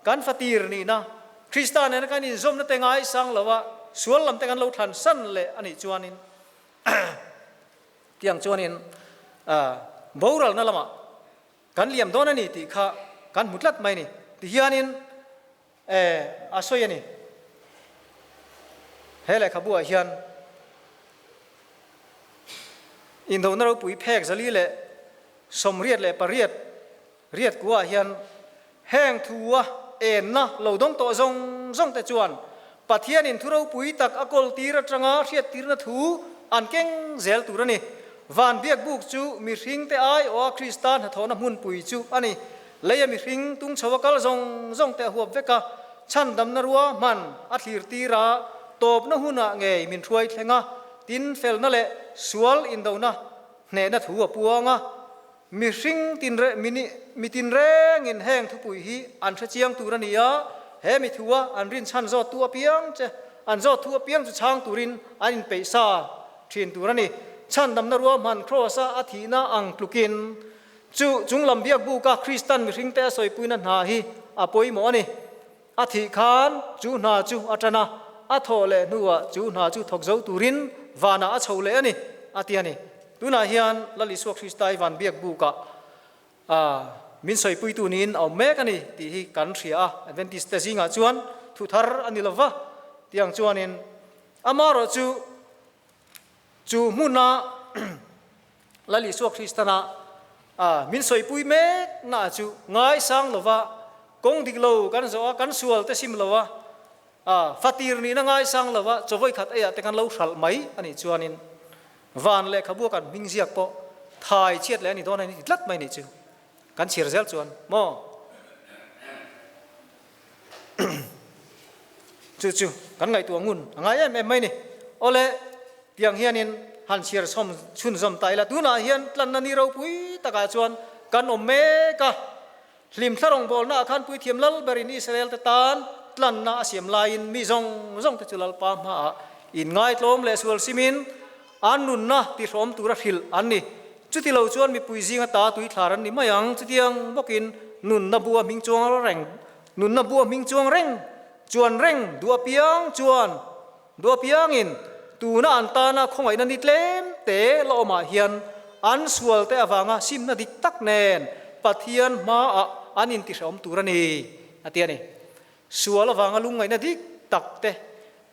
kan fatir nihna, Krista nena kan inzawmna te ngaisang lo a, sual lam te kan lo thlan san leh a nih chuanin, Tiang chuanin boralna lamah kan liam dawn a ni tih kha kan hmu tlat mai a ni. Tihianin a sawi a ni. He lehkhabuah hian indona ropui phek 488 riat kuaah hian heng thua enna lo dawng tawh zawng zawng te chuan Pathianin thu ropui tak a kawl tir atanga hriattirna thu an keng zel tur a ni. Van biakbuk chu mihring te aiawha Krista hnathawhna hmunpui chu a ni. Leia mihring tung chho a kal zawng zawng te a huap vek a, chhandamna rua hman a thlir tir a, tawpna hunah ngei min hruai thleng a, tin felna leh sual indona hnehna thu a puang a. Mihring tinre mini mi tinrengin heng thupui hi an hre chiang tur a ni a, he mi thua an rinchhan zawttu apiang che an zawt thu apiang chu chhang turin an inpeih sa thin tur a ni. Chhandamna ruahman Kraws-a a thihna ang tlukin chu chunglam biakbuka Kristan mihringte a sawipuina hna hi a pawimawh a ni. A thih khan chu hna chu a tan a, a thawh leh hnuah chu hna chu thawk zo turin vanah a chho leh a ni, a ti a ni. Tunah hian Lal Isua Krista i van biak bukah min sawipuitu niin a awm mek a ni tih hi kan hria a, Adventist te zingah chuan thu thar a ni lo va, tiang chuanin amaherawhchu chu hmuna Lal Isua Kristana min sawipui mek na chu ngaisang lova kawng dik lo kan zawh a, kan sual te sim lo a, fatir nihna ngaisang lova chawvawi khat eiah te kan lo hralh mai a nih chuanin. Van lehkhabu a kan hming ziak pawh thai chhiat leh a ni dawn a ni ti tlat mai nih chu. Kan chhir zel chuan maw? Chu chu kan ngaihtuah ngun a ngai em em mai ni. Awle, tiang hianin han chhiar chhawm chhunzawm ta ila tunah hian tlanna ni ropui takah chuan kan awm mek a. Hlim thla rawngbawlnaah khan Puithiam Lal berin Israel-te tan tlanna a siam laiin mi zawng zawngte chu Lalpa hmaah inngaitlawm leh sual simin an nunna tihrawm tura hrilh an ni. Chuti lo chuan mipui zinga ta tuithlar an ni mai ang. Chutiang bawkin nunna bua hming chuang reng, nunna bua hming chuang reng, chuan reng duh apiang chuan duh apiangin tuna an tana khawngaihna ni tlem te la awmah hian an sualte avanga simna dik tak nen Pathian hmaah an intihrehawm tur a ni, a ti a ni. Sual avanga lungngaihna dik tak te,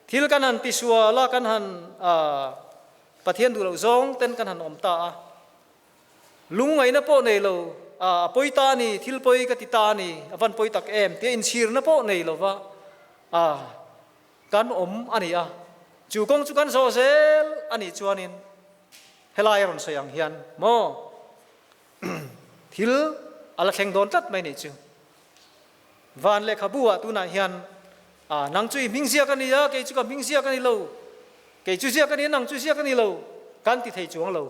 thil kan han tisual a, kan han Pathian duh loh zawng ten kan han awm ta a, Lungngaihna pawh nei lo, a pawi ta a ni, thil pawi ka ti ta a ni, a van pawi tak em tia inchhirna pawh nei lova a kan awm a ni a. Chu kawng chu kan zawh zel a nih chuanin helai a rawn sawi ang hian maw thil a la thleng dawn tlat mai nih chu. Van lehkhabu ah tunah hian a nang chu i hming ziak a ni a, kei chu ka hming ziak a ni lo, kei chu ziak a ni a, nang chu ziak a ni lo kan ti thei chuang lo.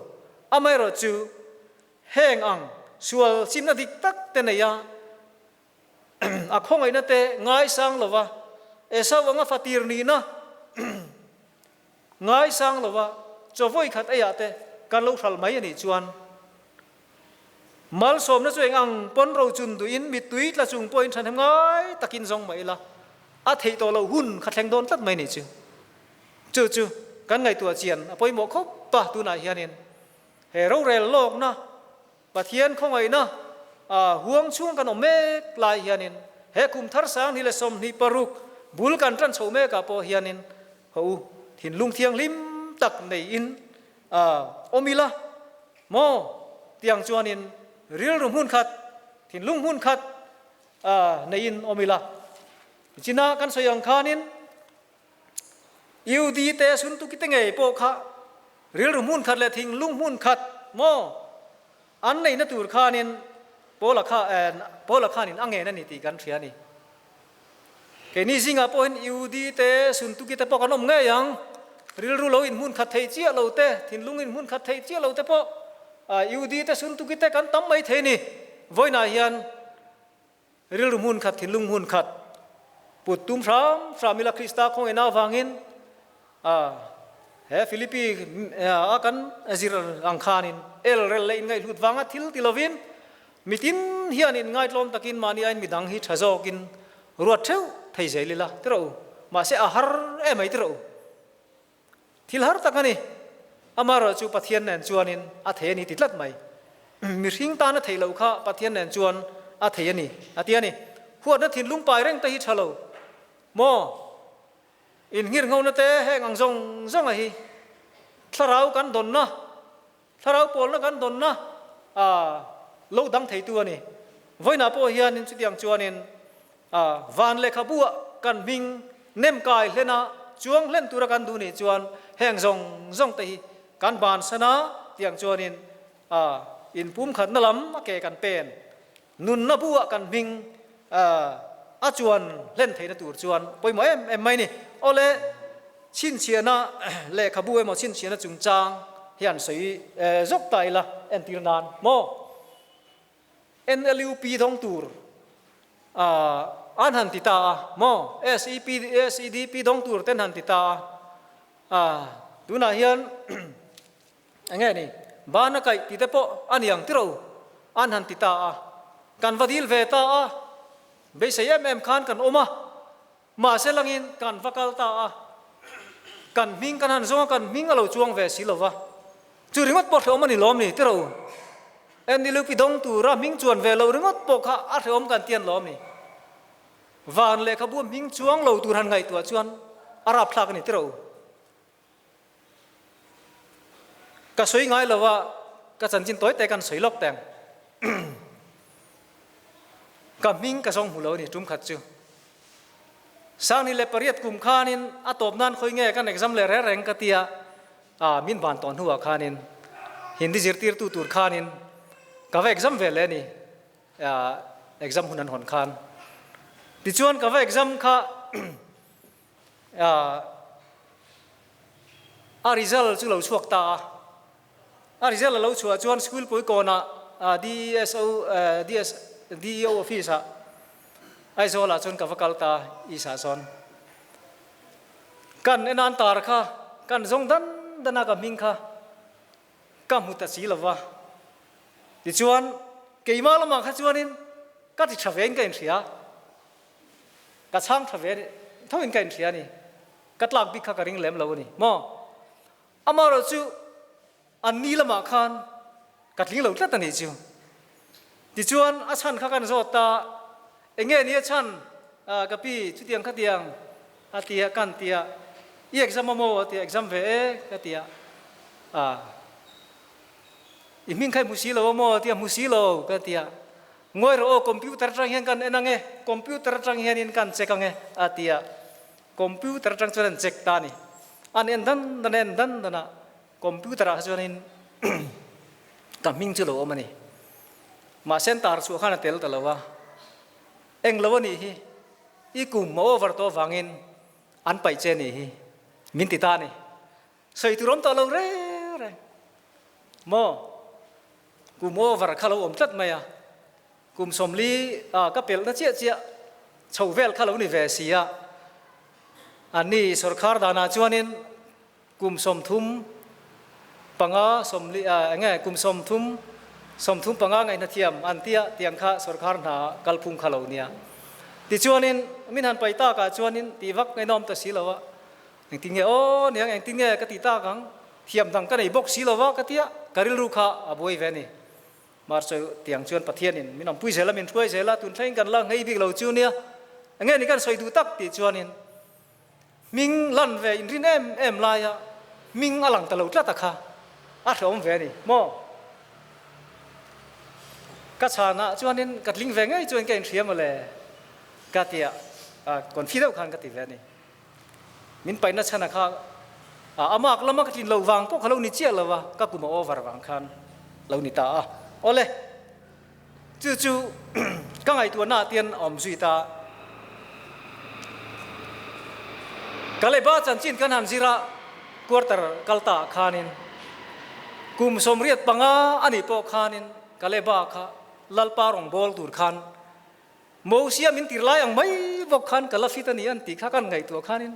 Amaherawh chu heng ang sual chimna dik tak te nei a, a khawngaihna te ngaisang lova, Esau anga fatir nihna ngaisang lova chaw vawi khat eiah te kan lo hral mai a nih chuan malsawmna chu eng ang pawn ro chun duhin mittui tla chung pawhin thahnem ngai takin zawng mah ila a theih tawh loh hun kha thleng dawn tlat mai a nih chu. Chu chu kan ngaihtuah chian a pawimawh khawp a tunah hianin he rorel lawkna Pathian khawngaihna huang chhung kan awm mek lai hianin he kum thar 2026 bul kan tan chho mekah pawh hianin haw u thinlung thianghlim tak neiin awm ila maw tiang chuanin rilru hmun khat thinlung hmun khat neiin awm ila. China kan sawi ang khanin UD te Suntuki te ngei pawh kha rilru hmun khat leh thinglung hmun khat maw an neihna tur khanin Paula kha Paula khanin a ngen a ni tih kan hria a ni. Keini zingah pawhin UD te Suntuki te pawh kan awm ngei ang. Rilru lo in hmun khat thei chiah lo te, thinlung in hmun khat thei chiah lo te pawh UD te Suntuki te kan tam mai thei a ni. Vawiinah hian Rilru hmun khat, thinlung hmun khat put tum hram hram ila Krista khawngaihna avangin a he Philippi a kan zir ang khanin el rel leh inngaihhlut vanga thil ti lovin mitin hian inngaitlawm takin mahni ain midang hi tha zawkin ruat theuh thei zel ila ti rawh u. Mahse a har emai ti rawh u. Thil har tak a ni. Amaherawh chu Pathian nen chuanin a thei a ni ti tlat mai. Mihring tan a theih loh kha Pathian nen chuan a thei a ni, a ti a ni. Huatna thinlung pai reng te hi tha lo maw? Innghirnghona te heng ang zawng zawng a hi thlarau kan dawnna, thlarau pawlna kan dawnna a lo dang theitu a ni. Vawiinah pawh hianin chutiang chuanin A, van lehkhabu ah kan hming nem kai hlen a, chuang hlen tura kan duh nih chuan heng zawng zawng te hi kan bansan a, tiang chuanin a, inpumkhatna lam a ke kan pen nunna bu ah kan hming a, a chuan hlen theihna tur chuan pawimawh em em mai ni. Awle, chhinchhiahna lehkhabu emaw chhinchhiahna chungchang hian sawi zawk ta ila entir nan maw? NLUP dawng tur an han ti ta a maw? SEP, SEDP dawng tur ten han ti ta a, a tunah hian eng nge ni bana kaih tih te pawh a ni ang tiro an han ti ta a, kan va dil ve ta a, beisei em em khan kan awm a, mahse langin kan va kal ta a, kan hming kan han zawng a, kan hming a lo chuang ve si lova, chu ringawt pawh hrehawm a ni lawm ni tiro. NLUP dawng tura hming chuan ve loh ringawt pawh kha a hrehawm kan tian lawm ni. Van lehkhabu hming chuang lo tur han ngaihtuah chuan a rapthlak a ni tiro. Ka sawi ngai lo a, ka chanchin tawi te kan sawi lawk teng. Ka hming ka zawng hmu lo a ni tum khat chu. 2008 kum khanin a tawp nan khawi nge kan exam leh reng reng ka tia. A min van tawh hnuah khanin Hindi zirtirtu tur khanin ka va exam ve leh a ni. Exam hun an hawn khan. Tichuan ka va exam kha a result chu lo chhuak ta a. A result a lo chhuah chuan school pui kawnah DSO DS DEO office ah Aizawl ah chuan ka va kal ta East ah sawn. Kan en an tar kha kan zawng dan dan a ka hming kha ka hmu ta si lova. Tichuan keimah lamah kha chuanin ka ti tha vein ka inhria, ka chhang tha ve thoin ka inhria a ni. Ka tlak bik kha ka ring lem lo a ni maw. Amaherawhchu an ni lamah khan ka tling lo tlat a nih chu. Tichuan a chhan kha kan zawt ta, enge ni a chhan ka pi chutiang khatiang a ti a kan ti a, i exam a maw a ti a, exam ve e ka ti a, i hming kha i hmu si lo a maw a ti a, hmu si lo ka ti a, ngawi rawh aw computer atang hian kan en ang e, computer atang hianin kan check ang e a ti a, computer atang chuan an check ta a ni, an en dan dan a en dan dan a, Computer ah chuanin ka hming chu lo awm a ni. Mahse an tar chhuah khan a tel ta lo a, eng lo a nih hi, i kum a over tawh avangin an paih che a nih hi, min ti ta a ni. Sawi tur awm tawh lo reng reng maw? Kum over kha lo awm tlat mai a, kum 40 ah ka pelhna chiah chiah chho vel kha lo ni ve si a, anni sorkar danah chuanin Kum 35 sawmli ah enge kum 30 35 ngaihna thiam an tia tiang kha sorkar hna kalphung kha lo nia. Tichuanin min han pai tak ah chuanin tih vak ngaihnawm ta si lo a, engtin nge aw niang engtin nge ka tih tak ang, thiam dang ka nei bawk si lo a ka tia ka rilru kha a buai ve a ni. Mahse tiang chuan Pathianin min awmpui zel a min hruai zel a, tun thlengin kan la nghei bik lo chu nia, enge ni kan sawi duh tak tih chuanin Hming lan ve inrin em em laia hming a lang ta lo tlat a kha a hrehawm ve a ni maw? Ka chhanah chuanin ka tling ve ngei chuan ka inhria mawle ka ti a, confi deuh khan ka ti ve a ni. Min paihna chhan a kha a mark lama ka tlin loh vang pawh kha lo ni chiah lo a, ka kum a over vang khan lo ni ta a. Awle. Chu chu ka ngaihtuahna ah tian a awm zui ta. Kaleba chanchin kan han zir a, quarter kal ta ah khanin kum 85 a nih pawh khanin Kaleba kha Lalpa rawngbâwl tur khan Mosia min tir lai ang mai bawk khan ka la fit a ni an tih kha kan ngaihtuah khanin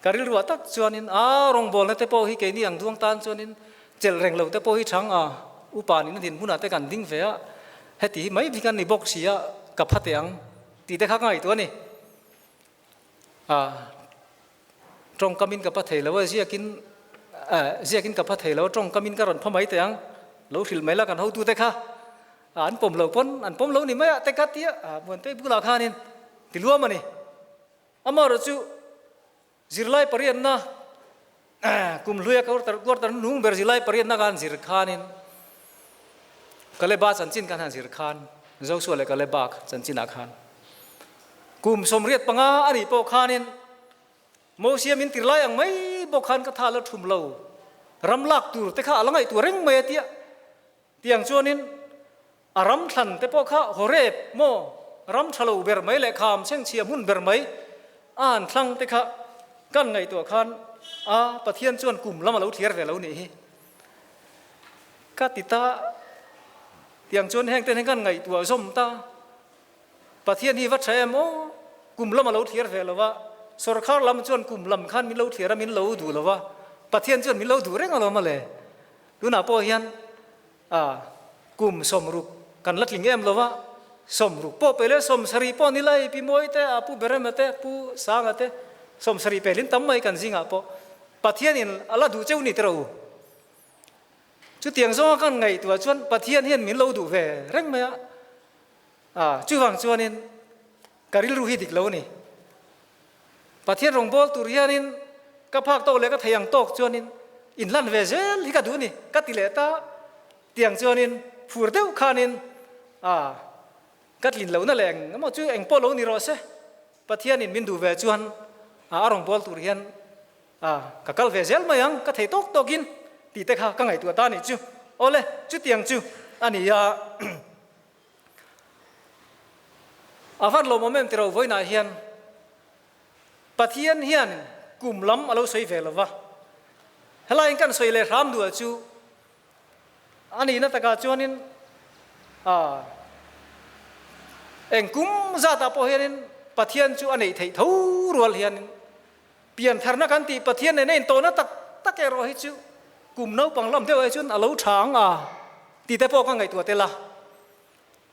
ka rilruah tak chuanin a rawngbawlna te pawh hi keini ang duang tan chuanin chelh reng lo te pawh hi chang a, upa nin a din hmunah te kan ding ve a, heti hi mai bik an ni bawk si a, ka pha teh ang tih te kha ka ngaihtuah a ni. A tawngkamin ka pha thei lo a, ziakin ziakin ka pha thei lo a, tawngkamin ka rawn pha mai teh ang, lo hrilh mai la kan hotute kha an pawm lo pawn an pawm lo ni mai a te ka tia, Muantei bulah khanin ti luam a ni. Amaherawh chu zirlai pariatna kum hluia quarter quarter hnung ber zirlai pariatna khan zir khanin Kaleba chanchin khan han zir khan Joshua leh Kaleba chanchinah khan kum 85 a nih pawh khanin Mosia min tir lai ang mai bawk khan ka tha la thum lo ram lak tur te kha a la ngaihtuah reng mai a tia Tiang chuanin a ram thlan te pawh kha Horeb maw ram tha lo ber mai leh kham chhengchhia hmun ber mai a han thlang te kha kan ngaihtuah khan a Pathian chuan kum lam a lo thliar ve lo nih hi ka ti ta. Tiang chuan heng ten hian kan ngaihtuah zawm ta. Pathian hi va tha em aw, kum lam a lo thliar ve lo a, sorkar lam chuan kum lam khan min lo thliar a min lo duh lo a, Pathian chuan min lo duh reng alawm a le. Tunah pawh hian a kum 60 kan la tling em lo a, 60 pawh pe le 70 pawh ni lai Pi Mawi te, a Pu Berema te, Pu Sanga te 70 pelin tam mai kan zingah pawh Pathianin a la duh cheu ni tiraw u. Chutiang zawnga kan ngaihtuah chuan Pathian hian min lo duh ve reng mai a, a chuvang chuanin ka rilru hi dik lo a ni. Pathian rawngbâwl tur hianin ka phak tawk leh ka thei ang tawk chuanin inhlan ve zel hi ka duh a ni, ka ti leh ta. Tiang chuanin phur deuh khanin a ka tlin lohna leh eng emaw chu eng pawh lo ni rawh se, Pathianin min duh ve chuan a rawngbâwl tur hian A, ka kal ve zel mai ang, ka thei tawk tawkin tih te kha ka ngaihtuah ta a nih chu. Awle, chutiang chu a ni a. A van lawmawm em tiro vawiinah hian Pathian hian kum lam a lo sawi ve lo va. Helaiin kan sawi leh hram duah chu a nihna takah chuanin a eng kum zatah pawh hianin Pathian chu a neih theih tho rual hianin Piantharna kan tih Pathian nena intawhna tak tak erawh hi chu kum naupang lam deuh ah hi chuan a lo tha ang a tih te pawh ka ngaihtuah tel a.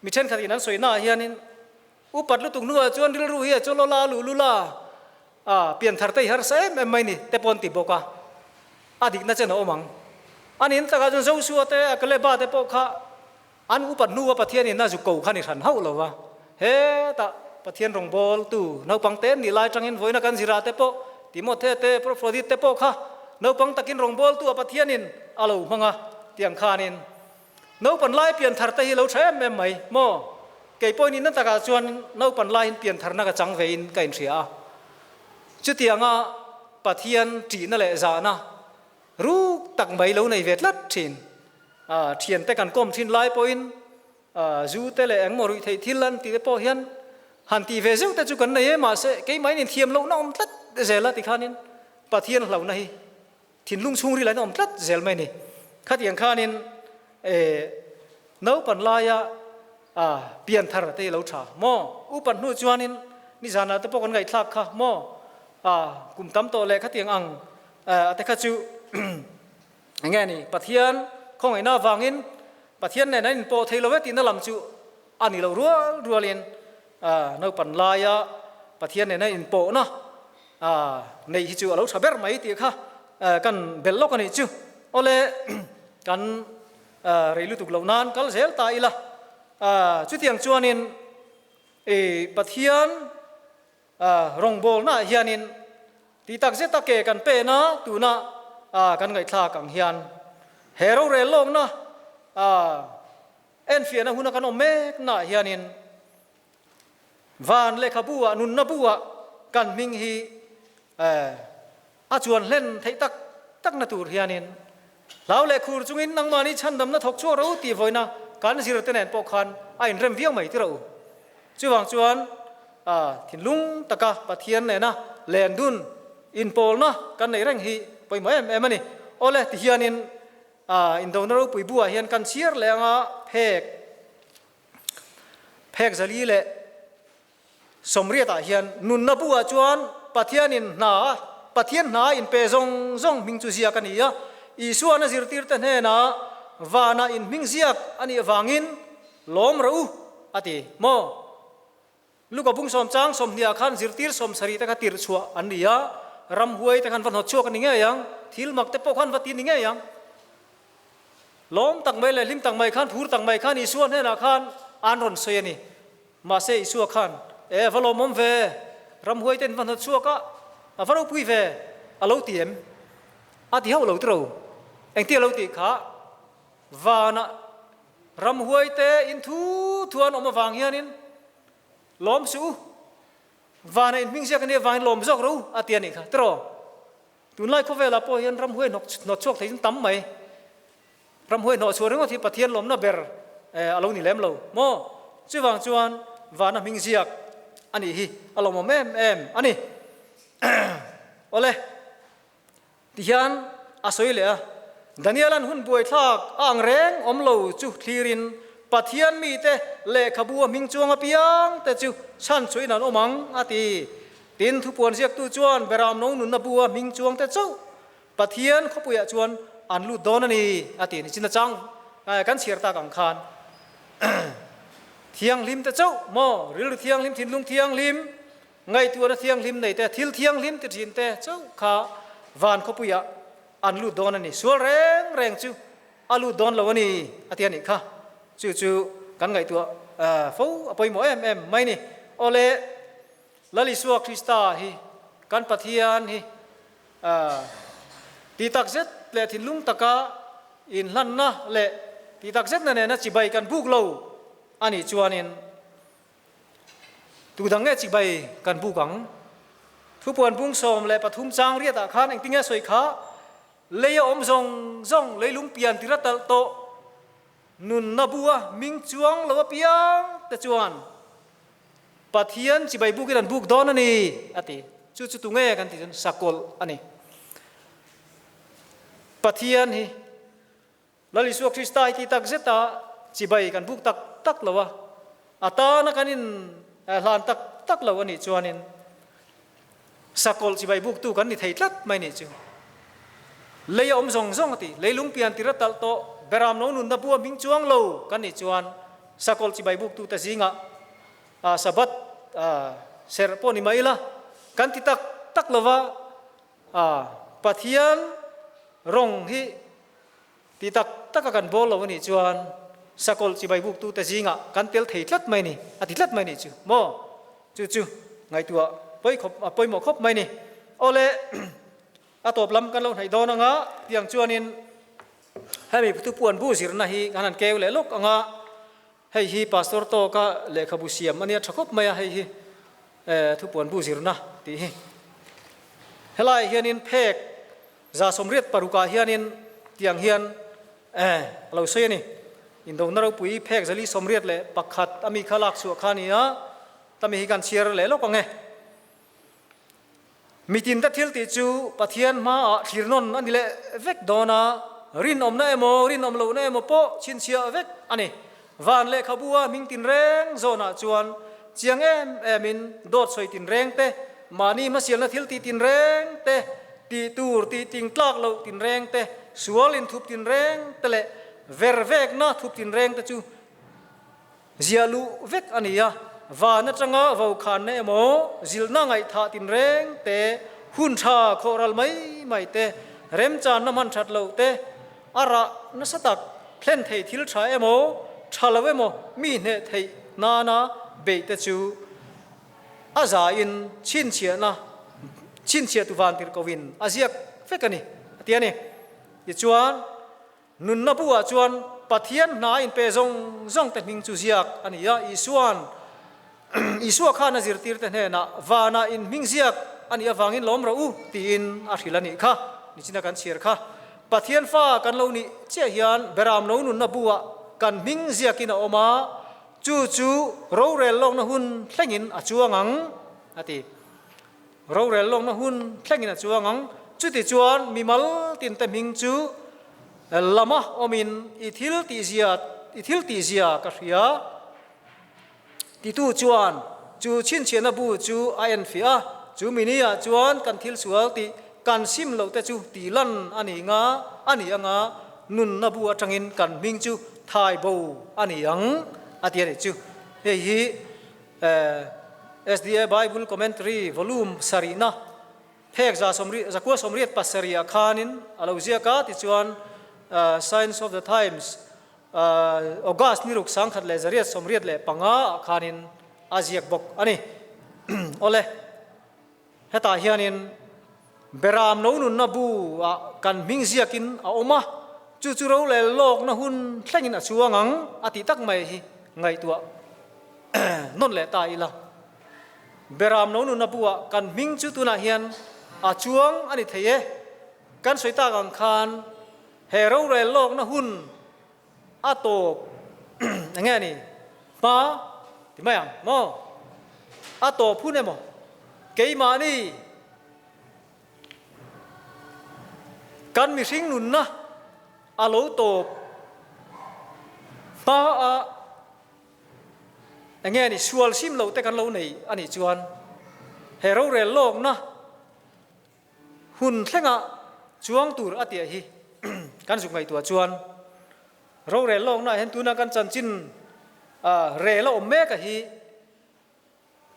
Mi thenkhat in an sawi naah hianin upat lutuk hnuah chuan rilru hi a chaw lawla a luh lul a, a pianthar te hi harsa em em mai ni te pawh an ti bawk a, a dikna chen a awm ang. A nin takah chuan Joshua te a Kaleba te pawh kha An upat hnua Pathianin a zu ko kha ni hran hauh lo va, hetah Pathian rawngbawltu naupang te nih lai tangin vawiina kan zirah te pawh Timothe te Epafrodit te pawh kha naupang takin rawngbawltu a Pathianin a lo hmang a tiang khanin naupan lai pianthar te hi lo tha em em mai maw? Kei pawhin inna takah chuan naupan laiin piantharna ka chang vein ka inhria a, chutianga Pathian ṭihna leh zahna ruk tak mai lo nei ve tlat ṭhin. A thiante kan kawm thin lai pawhin zu te leh engmaw ruih theih thil an tih te pawh hian han tih ve zeuh te chu kan nei e, mahse keimahin inthiam lohna awm tlat zel a tikhanin Pathian hlauhna hi thinlung chhungril ah hian awm tlat zel mai a ni. Khatiang khanin naupan laia pianthar te hi lo tha maw? Upat hnu chuanin nizanah te pawh kan ngaihthlak kha maw? Kum tam tawh leh khatiang ang te kha chu Enge ni? Pathian khawngaihna avangin Pathian nen an inpawh thei lo ve tihna lam chu a ni lo rual rualin naupan laia Pathian nena inpawhna neih hi chu a lo tha ber mai tih kha kan bel lawk a nih chu. Awle kan rei lutuk loh nan kal zel ta ila. Chutiang chuanin Pathian Rawngbawlnaah hianin tih tak zeta ke kan pen a, tuna kan ngaihthlak ang hian he rorel lawkna enfiahna huna kan awm meknaah hianin van lehkhabu ah, nunna bu ah kan hming hi a chuan hlen theih tak takna tur hianin hlau leh khur chungin nangmahni chhandamna thawk chhuak ro tih vawiina kan zirte nen pawh khan a inrem viau mai tirh a u. Chuvang chuan thinlung taka Pathian nena len dun inpawlna kan neih reng hi pawimawh em em a ni. Awle tihianin indona ropui buah hian kan chhiar leh anga phek phek zali leh Sawmriatah hian nunna buah chuan Pathianin hna, Pathian hna inpe zawng zawng hming chu ziak a ni a. Isuan a zirtirte hnenah vanah in hming ziak a nih avangin lawm rawh u a ti maw? Luka bung sawmchang sawmhniah khan zirtir sawmsarih te kha tirh chhuah an ni a, ramhuai te khan va hnawt chhuak a ni ngei ang, thil mak te pawh khan va ti ni ngei ang. Lawm tak mai leh hlim tak mai khan, phur tak mai khan Isua hnenah khan an rawn sawi a ni. Mahse Isua khan, E, va lawmawm ve, ramhuai ten va hnawt chhuak a, a va ropui ve, a lo ti em? A ti hauh lo tiro. Engtia lo tih kha? Vanah ramhuai te in thu thu an awm avang hianin lawm suh u, vanah in hming ziak a nih avangin lawm zawk ro a ti a nih kha tiro. Tunlai khawvelah pawh hian ramhuai hnawt chhuak thei chu tam mai. Ramhuai hnawh chhuah ringawt hi Pathian lawmna ber a lo ni lem lo maw? Chuvang chuan vana hming ziak a nih hi a lawmawm em em a ni. Awle, tihian a sawi leh a, Daniela'n hun buaithlak a ang reng awm lo chu thlirin Pathian mite lehkhabu a hming chuang apiang te chu chhan chuin an awm ang a ti. Tin, thupuan ziaktu chuan Beramno nunna bu a hming chuang te chauh Pathian khawpuiah chuan an lut dawn a ni, a ti a ni. Chin achang kan chhiar tak ang khan thianghlim te chauh maw, rilru thianghlim, thinlung thianghlim, ngaihtuahna thianghlim nei te, thil thianghlim ti thin te chauh kha van khawpuiah an lut dawn a ni. Sual reng reng chu a lut dawn lo a ni, a ti a nih kha. Chu chu kan ngaihtuah fo a pawimawh em em mai ni. Awle, Lal Isua Krista hi kan Pathian hi Ti tak zet leh thinlung taka inhlanna leh ti tak zetna nena chibai kan buk lo a nih chuanin tu dang nge chibai kan buk ang? Thupuan bung 13 chang riatah khan engtinge sawi kha? Lei a awm zawng zawng, leilung pian tir a talh tawh, nunna bua ming chuang lo apiang te chuan Pathian chibai bukin an buk dawn a ni, a ti. Chu chu tunge kan tih chuan sakawlh a ni. Pathian hi Lal Isua Krista hi ti tak zeta chibai kan buk tak tak lo a, a tana kan in hlan tak tak lo a nih chuanin sakawlh chibai buktu kan ni thei tlat mai nih chu. Lei a awm zawng zawng a ti, leilung pian tir a talh tawh, beram lo nunna bua hming chuang lo kan nih chuan sakawlh chibai buktute zingah Sabbath serh pawh ni mai ila kan ti tak tak lova Pathian rawng hi ti tak taka kan bawl lo a nih chuan sakawlh chibai buktute zingah kan tel thei tlat mai ni, a ti tlat mai nih chu maw? Chu chu ngaihtuah pawi khawp a pawimawh khawp mai ni. Awle a tawp lam kan lo hnaih dawn anga tiang chuanin hemi thupuan bu zirna hi kan han keu leh lawk anga hei hi Pastor tawka lehkhabu siam a nia tha khawp mai a hei hi thupuan bu zirna tih hi. Helaiah hianin phek 186ah hianin tiang hian eh a lo sawi a ni. Indona ropui phek 481 a mi kha lak chhuah kha a ni a, tami hi kan chhiar leh lawk ang e. Mitin te thil tih chu Pathian hmaah thlir nawn a ni leh vek dawn a, rinawmna emaw rinawm lohna emaw pawh chhinchhiah vek a ni. Van lehkhabua hming tinreng zawnah chuan chiang em emin dawt sawi tinreng te, mahni hmasialna thil tih tinreng te, tih tur tih ting tlak loh tinreng te, sual inthup tinreng te leh ver vekna thup tinreng te chu ziah luh vek a ni a. Van atanga vokhanna emaw, zilhna ngaihthah tinreng te, hun tha khawhral mai mai te, remchanna hman that loh te, A rah nasa tak thlen thei thil tha emaw, tha lo emaw mi hneh theih nana beih te chu a zain chhinchhiahna chhinchhiahtu vantir koin a ziak vek a ni, a ti a ni. Tichuan, nunna buah chuan Pathian hna inpe zawng zawng te hming chu ziak a ni a, Isua'n Isua khan a zirtirte hnenah vanah in hming ziak a nih avangin lawm rawh u tiin a hrilh a nih kha. Nichina kan chhiar kha. Pathian fa kan lo nih chiah hian Beram lo nunna buah kan hming ziakin a awm a, chu chu rorel lawkna hun thlengin a chuang ang a ti. Rorel lawkna hun thlengin a chuang ang. Chutichuan mimal tinte hming chu lama awmin i thil tihzia i thil tihzia ka hria. Titu chuan chu chhinchhiahna bu chu a enfiah a, chu mini ah chuan kan thil sual tih kan sim loh te chu tih lan a ni nga a ni anga nunna bu atangin kan hming chu thai bo a ni ang a ti a nih chu. Hei hi SDA Bible Commentary Volume sarihna phek 987 ah khanin a lo ziak a, tichuan Signs of the Times August ni ruk 1885 ah khanin a ziak bawk a ni. Awle, hetah hianin Beram lo nunna bu ah kan hming ziakin a awm a, chu chu ro leh lawkna hun thlengin a chuang ang a tih tak mai hi ngaihtuah nawn leh ta ila. Beram lo nunna bu ah kan hming chu tunah hian a chuang a ni thei e. Kan sawi tak ang khan He rorel lawkna hun a tawp eng nge ni? Hma ti mai ang maw? A tawp hun emaw? Keimahni kan mihring nunna a lo tawp hma a eng nge ni sual sim loh te kan lo nei a nih chuan he rorel lawkna Hun thlengah chuang tur a tiah hi kan zuk ngaihtuah chuan rorel lawknaah hian tuna kan chanchin rel a awm mek a hi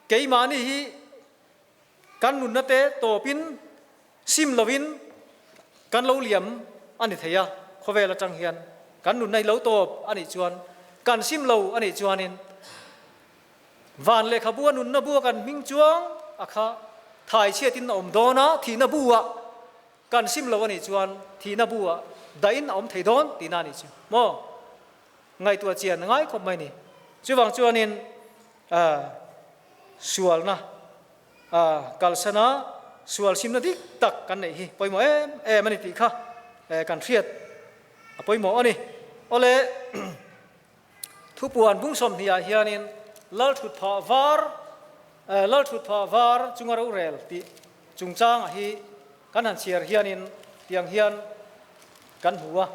keimahni hi kan nunna te tawpin sim lovin kan lo liam a ni thei a, khawvel atang hian kan nunna hi lo tawp a nih chuan kan sim lo a nih chuanin Van lehkhabu a nunna bu a kan hming chuang a kha thai chhiatin a awm dawn a, thihna bu ah kan sim lo a nih chuan thihna bu ah dahin a awm thei dawn tihna a nih chu maw? Ngaihtuah chian a ngai khawp mai ni. Chuvang chuanin sualna. Kalsana sual simna dik tak kan neih hi pawimawh em em a ni tih kha kan hriat a pawimawh a ni. Awle thupuan bung sawmhnih ah hianin Lalthutphah var Lalthutphah var chunga rorel tih chungchangah hi kan han chhiar hianin tiang hian kan hmu a.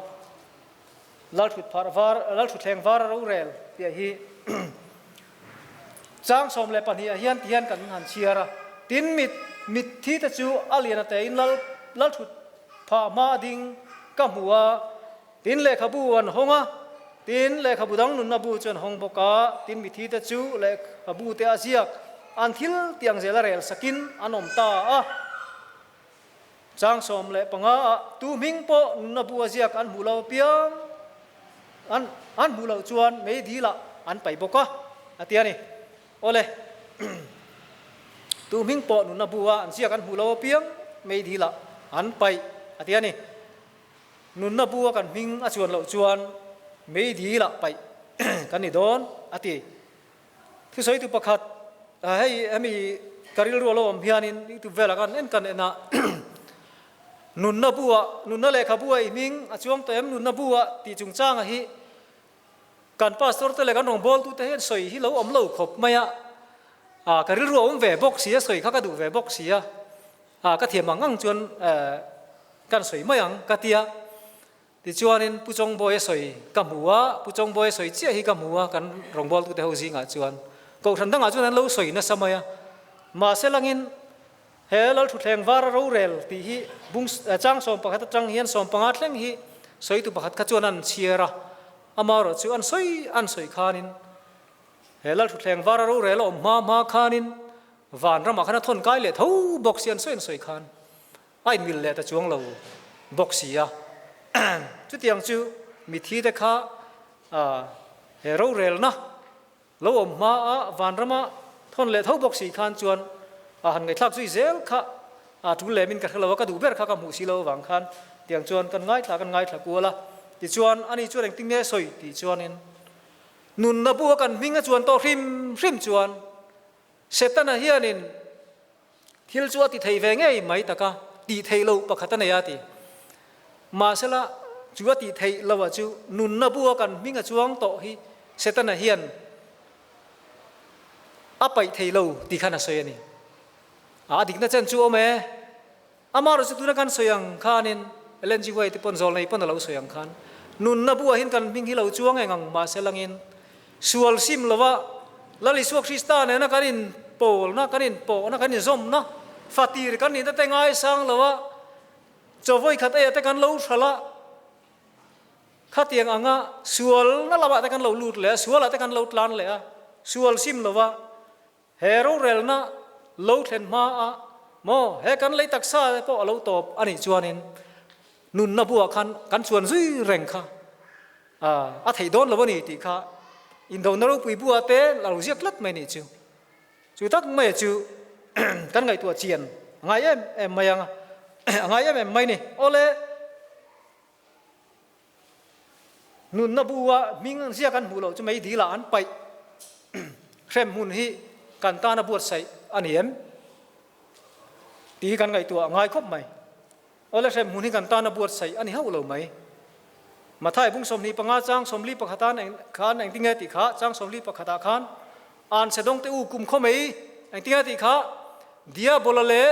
Lalthutphah var Lalthuthleng var rorel tih hi Chang 12 ah hian ti hian kan han chhiar a, tin mit mitthi te chu a lian a tein lal lalthut phah hma a ding ka hmu a, tin lehkhabu an hawng a, tin lehkhabu dang nunna bu chu an hawng bawk a, tin mitthi te chu lehkhabu te a ziak an thil tiang zel a rel sakin an awm ta a. Chang 15 ah tu hming pawh nunna bu a ziak an hmuh lo apiang an an hmuh loh chuan mei dil ah an paih bawk a, a ti a ni. Awle, tu hming pawh nunna bu a an ziak an hmuh lo apiang mei dil ah an paih a ti a ni. Nunna bu a kan hming a chuan loh chuan mei dil ah paih kan ni dawn a ti. Thusawitu pakhat, Hei hemi ka rilru a lo awm hianin YouTube velah khan en kan en a, nunna buah, nunna lehkha buah i hming a chuang tawh em nunna buah tih chungchanga hi kan pastor te leh kan rawngbawltu te hian sawi hi lo awm lo khawp mai a, ka rilru a awm ve bawk si a, sawi kha ka duh ve bawk si a, ka thiam ang ang chuan kan sawi mai ang ka tia. Tichuanin Pu Chawngbawi a sawi ka hmu a, Pu Chawngbawi a sawi chiah hi ka hmu a, kan rawngbawltute ho zingah chuan Kohhran dangah chuan an lo sawi nasa mai a. Mahse langin he Lalthuthleng vara rorel tih hi bung chang 11 atang hian 15 thleng hi sawitu pakhat kha chuan an chhiar a, amaherawh chu an sawi an sawi khanin he Lalthuthleng vara rorel a awm hma hma khanin vanramah khan a thawn kai leh tho bawk si an sawi an sawi khan. A inmil leh ta chuang lo bawk si a. Chutiang chu mithi te kha he rorelna lo awm hma a vanrama thawn leh tho bawk si khan chuan a han ngaihthlak zui zel kha a tul lem in ka hre lo a, ka duh ber kha ka hmuh si lo avang khan tiang chuan kan ngaithla kan ngaithla kual a. Tichuan ani chuan engtin nge sawi tih chuanin nunna bu a kan hming a chuan tawh hrim hrim chuan Setana hianin Thil chu a ti thei ve ngei mai tak a, tih theih loh pakhat a nei a ti. Mahsela, chu a tih theih loh ah chu nunna bua kan hming a chuang tawh hi Setana hian a paih thei lo tih khan a sawi a ni. A dikna chen chu awm e. Amaherawh chu tuna kan sawi ang khanin Ellen G. White pawn zawlnei pawn a lo sawi ang khan nunna buah hian kan hming hi lo chuang eng ang mahselangin sual sim lova Lal Isua Krista nena kan inpawlna, kan inpawhna, kan inzawmna fatir kan nihna te ngaisang lova chaw khat eia te kan lo hralh a, khatiang anga sualna lamah te kan lo lut leh a, sualah te kan lo tlan leh a, sual sim lova He rorelna lo thlen hma a maw he kan lei taksa te pawh a lo tawp a nih chuanin nunna buah khan kan chuan zui reng kha a theih dawn lo a ni tih kha indona ropui buah te a lo ziak tlat mai nih chu. Chu tak mai chu kan ngaihtuah chian a ngai em em mai ang a, a ngai em em mai ni. Awle. Nunna bu-a hming ziak an hmuh loh chu meidil-ah an paih. Hrem hmun hi kan tana buatsaih a ni em? Tih hi kan ngaihtuah a ngai khawp mai. Awle hrem hmun hi kan tana buatsaih a ni hauh lo mai. Mathai bung 25 chang 41 an eng khan engtinge tih kha chang 41 ah khan an se dawng te u kum khaw mai engtinge tih kha Diabola leh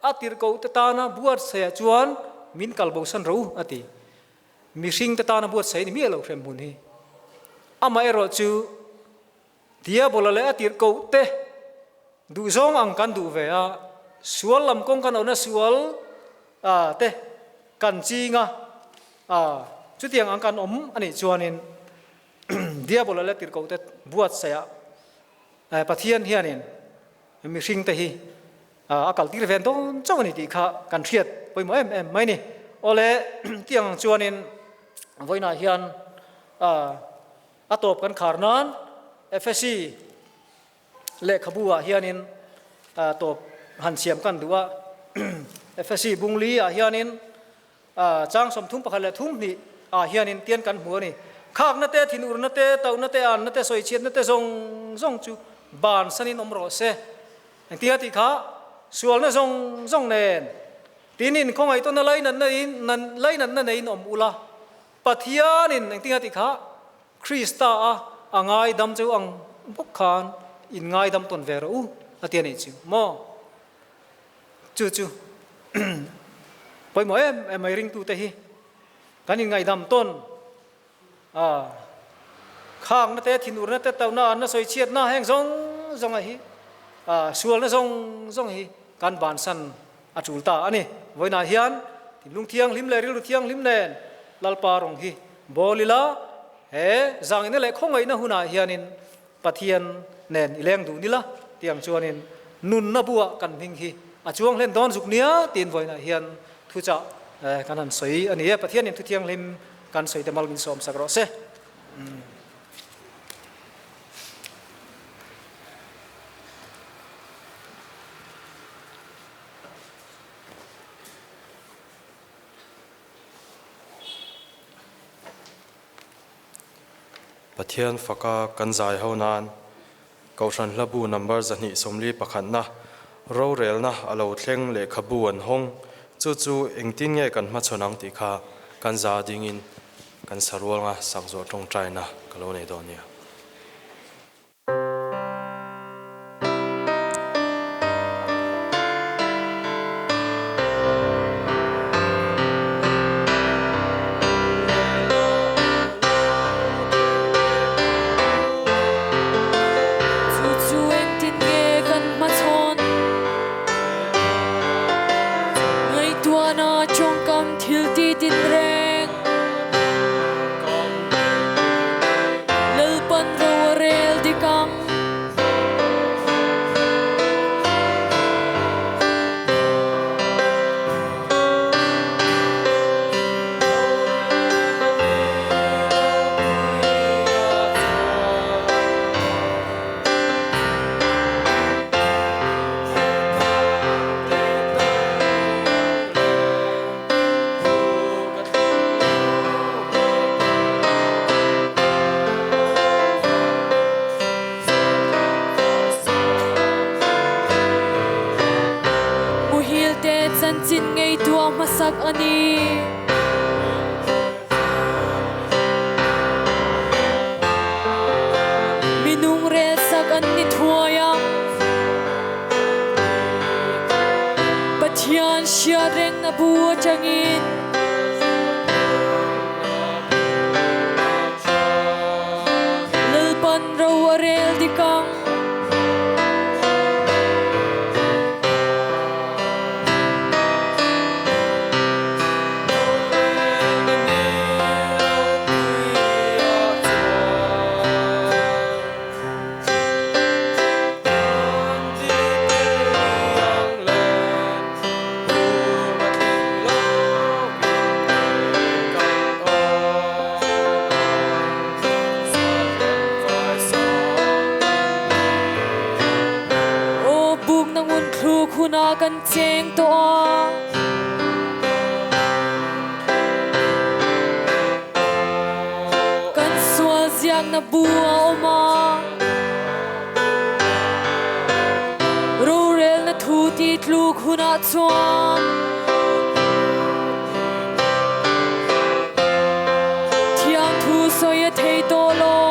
a tirhkoh te tana buatsaih ah chuan min kal bosan ro a ti. Mihring te tana buatsaih ni miah lo hrem hmun hi. Amaherawh chu Diabola leh a tirhkoh te duhzawng ang kan duh ve a, sual lam kawng kan awhna sual te kan ching a, chutiang ang kan awm a nih chuanin Diabola leh tirhkoh te buatsaih ah Pathian hianin mihring te hi a kaltir ve dawn chauh a ni tih kha kan hriat pawimawh em em mai ni. Awle tiang ang chuanin vawiinah hian a tawp kan khar nan Efesi lehkhabu ah hianin tawp han siam kan duh a. Efesi bungli ah hianin Chang 31 leh 32 ah hianin tian kan hmu a ni. Khakna te, thinurna te, tauhna te, anna te, sawichhiatna te zawng zawng chu bansanin awm rawh se. Engtia tih kha sualna zawng zawng nen tinin khawngaih tawna lainatna in lainatna neiin awm ula, Pathianin engtinga tih kha Krista a a ngaidam cheu ang bawk khan in ngaidam tawn ve rawh u a ti a nih chu maw? Chu chu pawimawh em em mai ringtute hi kan inngaidam tawn a khakna te thinurna te tauhna anna sawichhiatna heng zawng zawnga hi sualna zawng zawng hi kan bansan a tul ta a ni. Vawiinah hian thinlung thianghlim leh rilru thianghlim nen Lalpa rawng hi bawl ila, he zangina leh khawngaihna hunah hianin Pathian nen i leng dun ila tiang chuanin nunna buah kan hming hi a chuang hlen dawn zuk nia tiin vawiinah hian thuchah kan han sawi a ni e. Pathianin thu thianghlim kan sawi te mal min sawmsak rawh se. Pathian faka kan zai ho nan Kohhran hlabu number 241 pakhatna rorelna a lo thleng lehkhabu an hawng. Chu chu engtin nge kan hmachhawn ang tih kha kan za dingin kan sarualnga sak zawh tawngtaina ka lo nei dawn nia. Chu chu engtin nge kan hmachhawn? Ngaihtuahna tawngkam thil ti tin reng. Lalpan ro a rel dik ang. Muhil te chanchin ngaihtuah hmasak a ni. Minung relsak an ni thuai ang. Pathian hriatrengna bu atangin. Lalpan ro a rel dik ang. Aw buk na ngun thluk hunah kan cheng tuah. Kan sual ziakna bu a um a. Rorelna thu ti tluk hunah chuan thiang thu sawi a thei tawh lawng.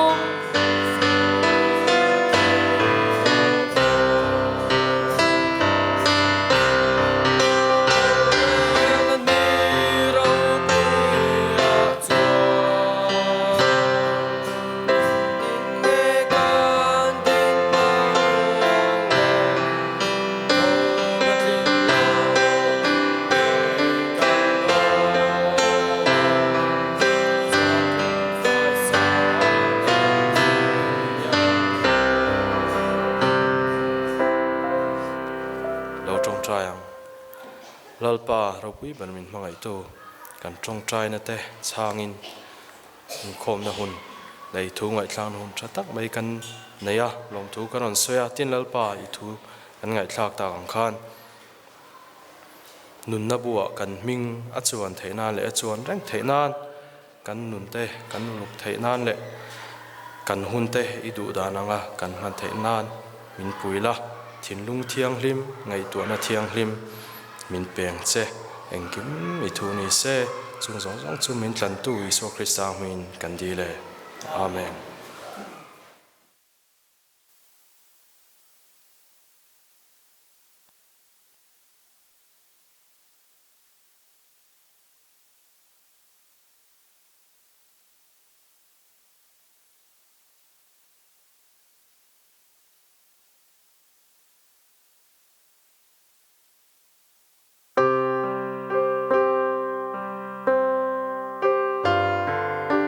Lo tawngtai ang. Lalpa ropui ber min hmangaihtu kan tawngtaina te chhangin inkhawmna hun lei thu ngaihthlakna hun tha tak mai kan nei a, lawmthu kan rawn sawi a, tin Lalpa i thu kan ngaihthlak tak ang khan nunna buah kan hming a chuan theih nan leh a chuan reng theih nan kan nun te kan uluk theih nan leh kan hun te i duh dan anga kan hman theih nan min pui la. Thinlung thianghlim, ngaihtuahna thianghlim min peng che. Engkim i thu ni se, chung zawng zawng chu min tlantu Isua Krista hmingin kan dil e. Amen.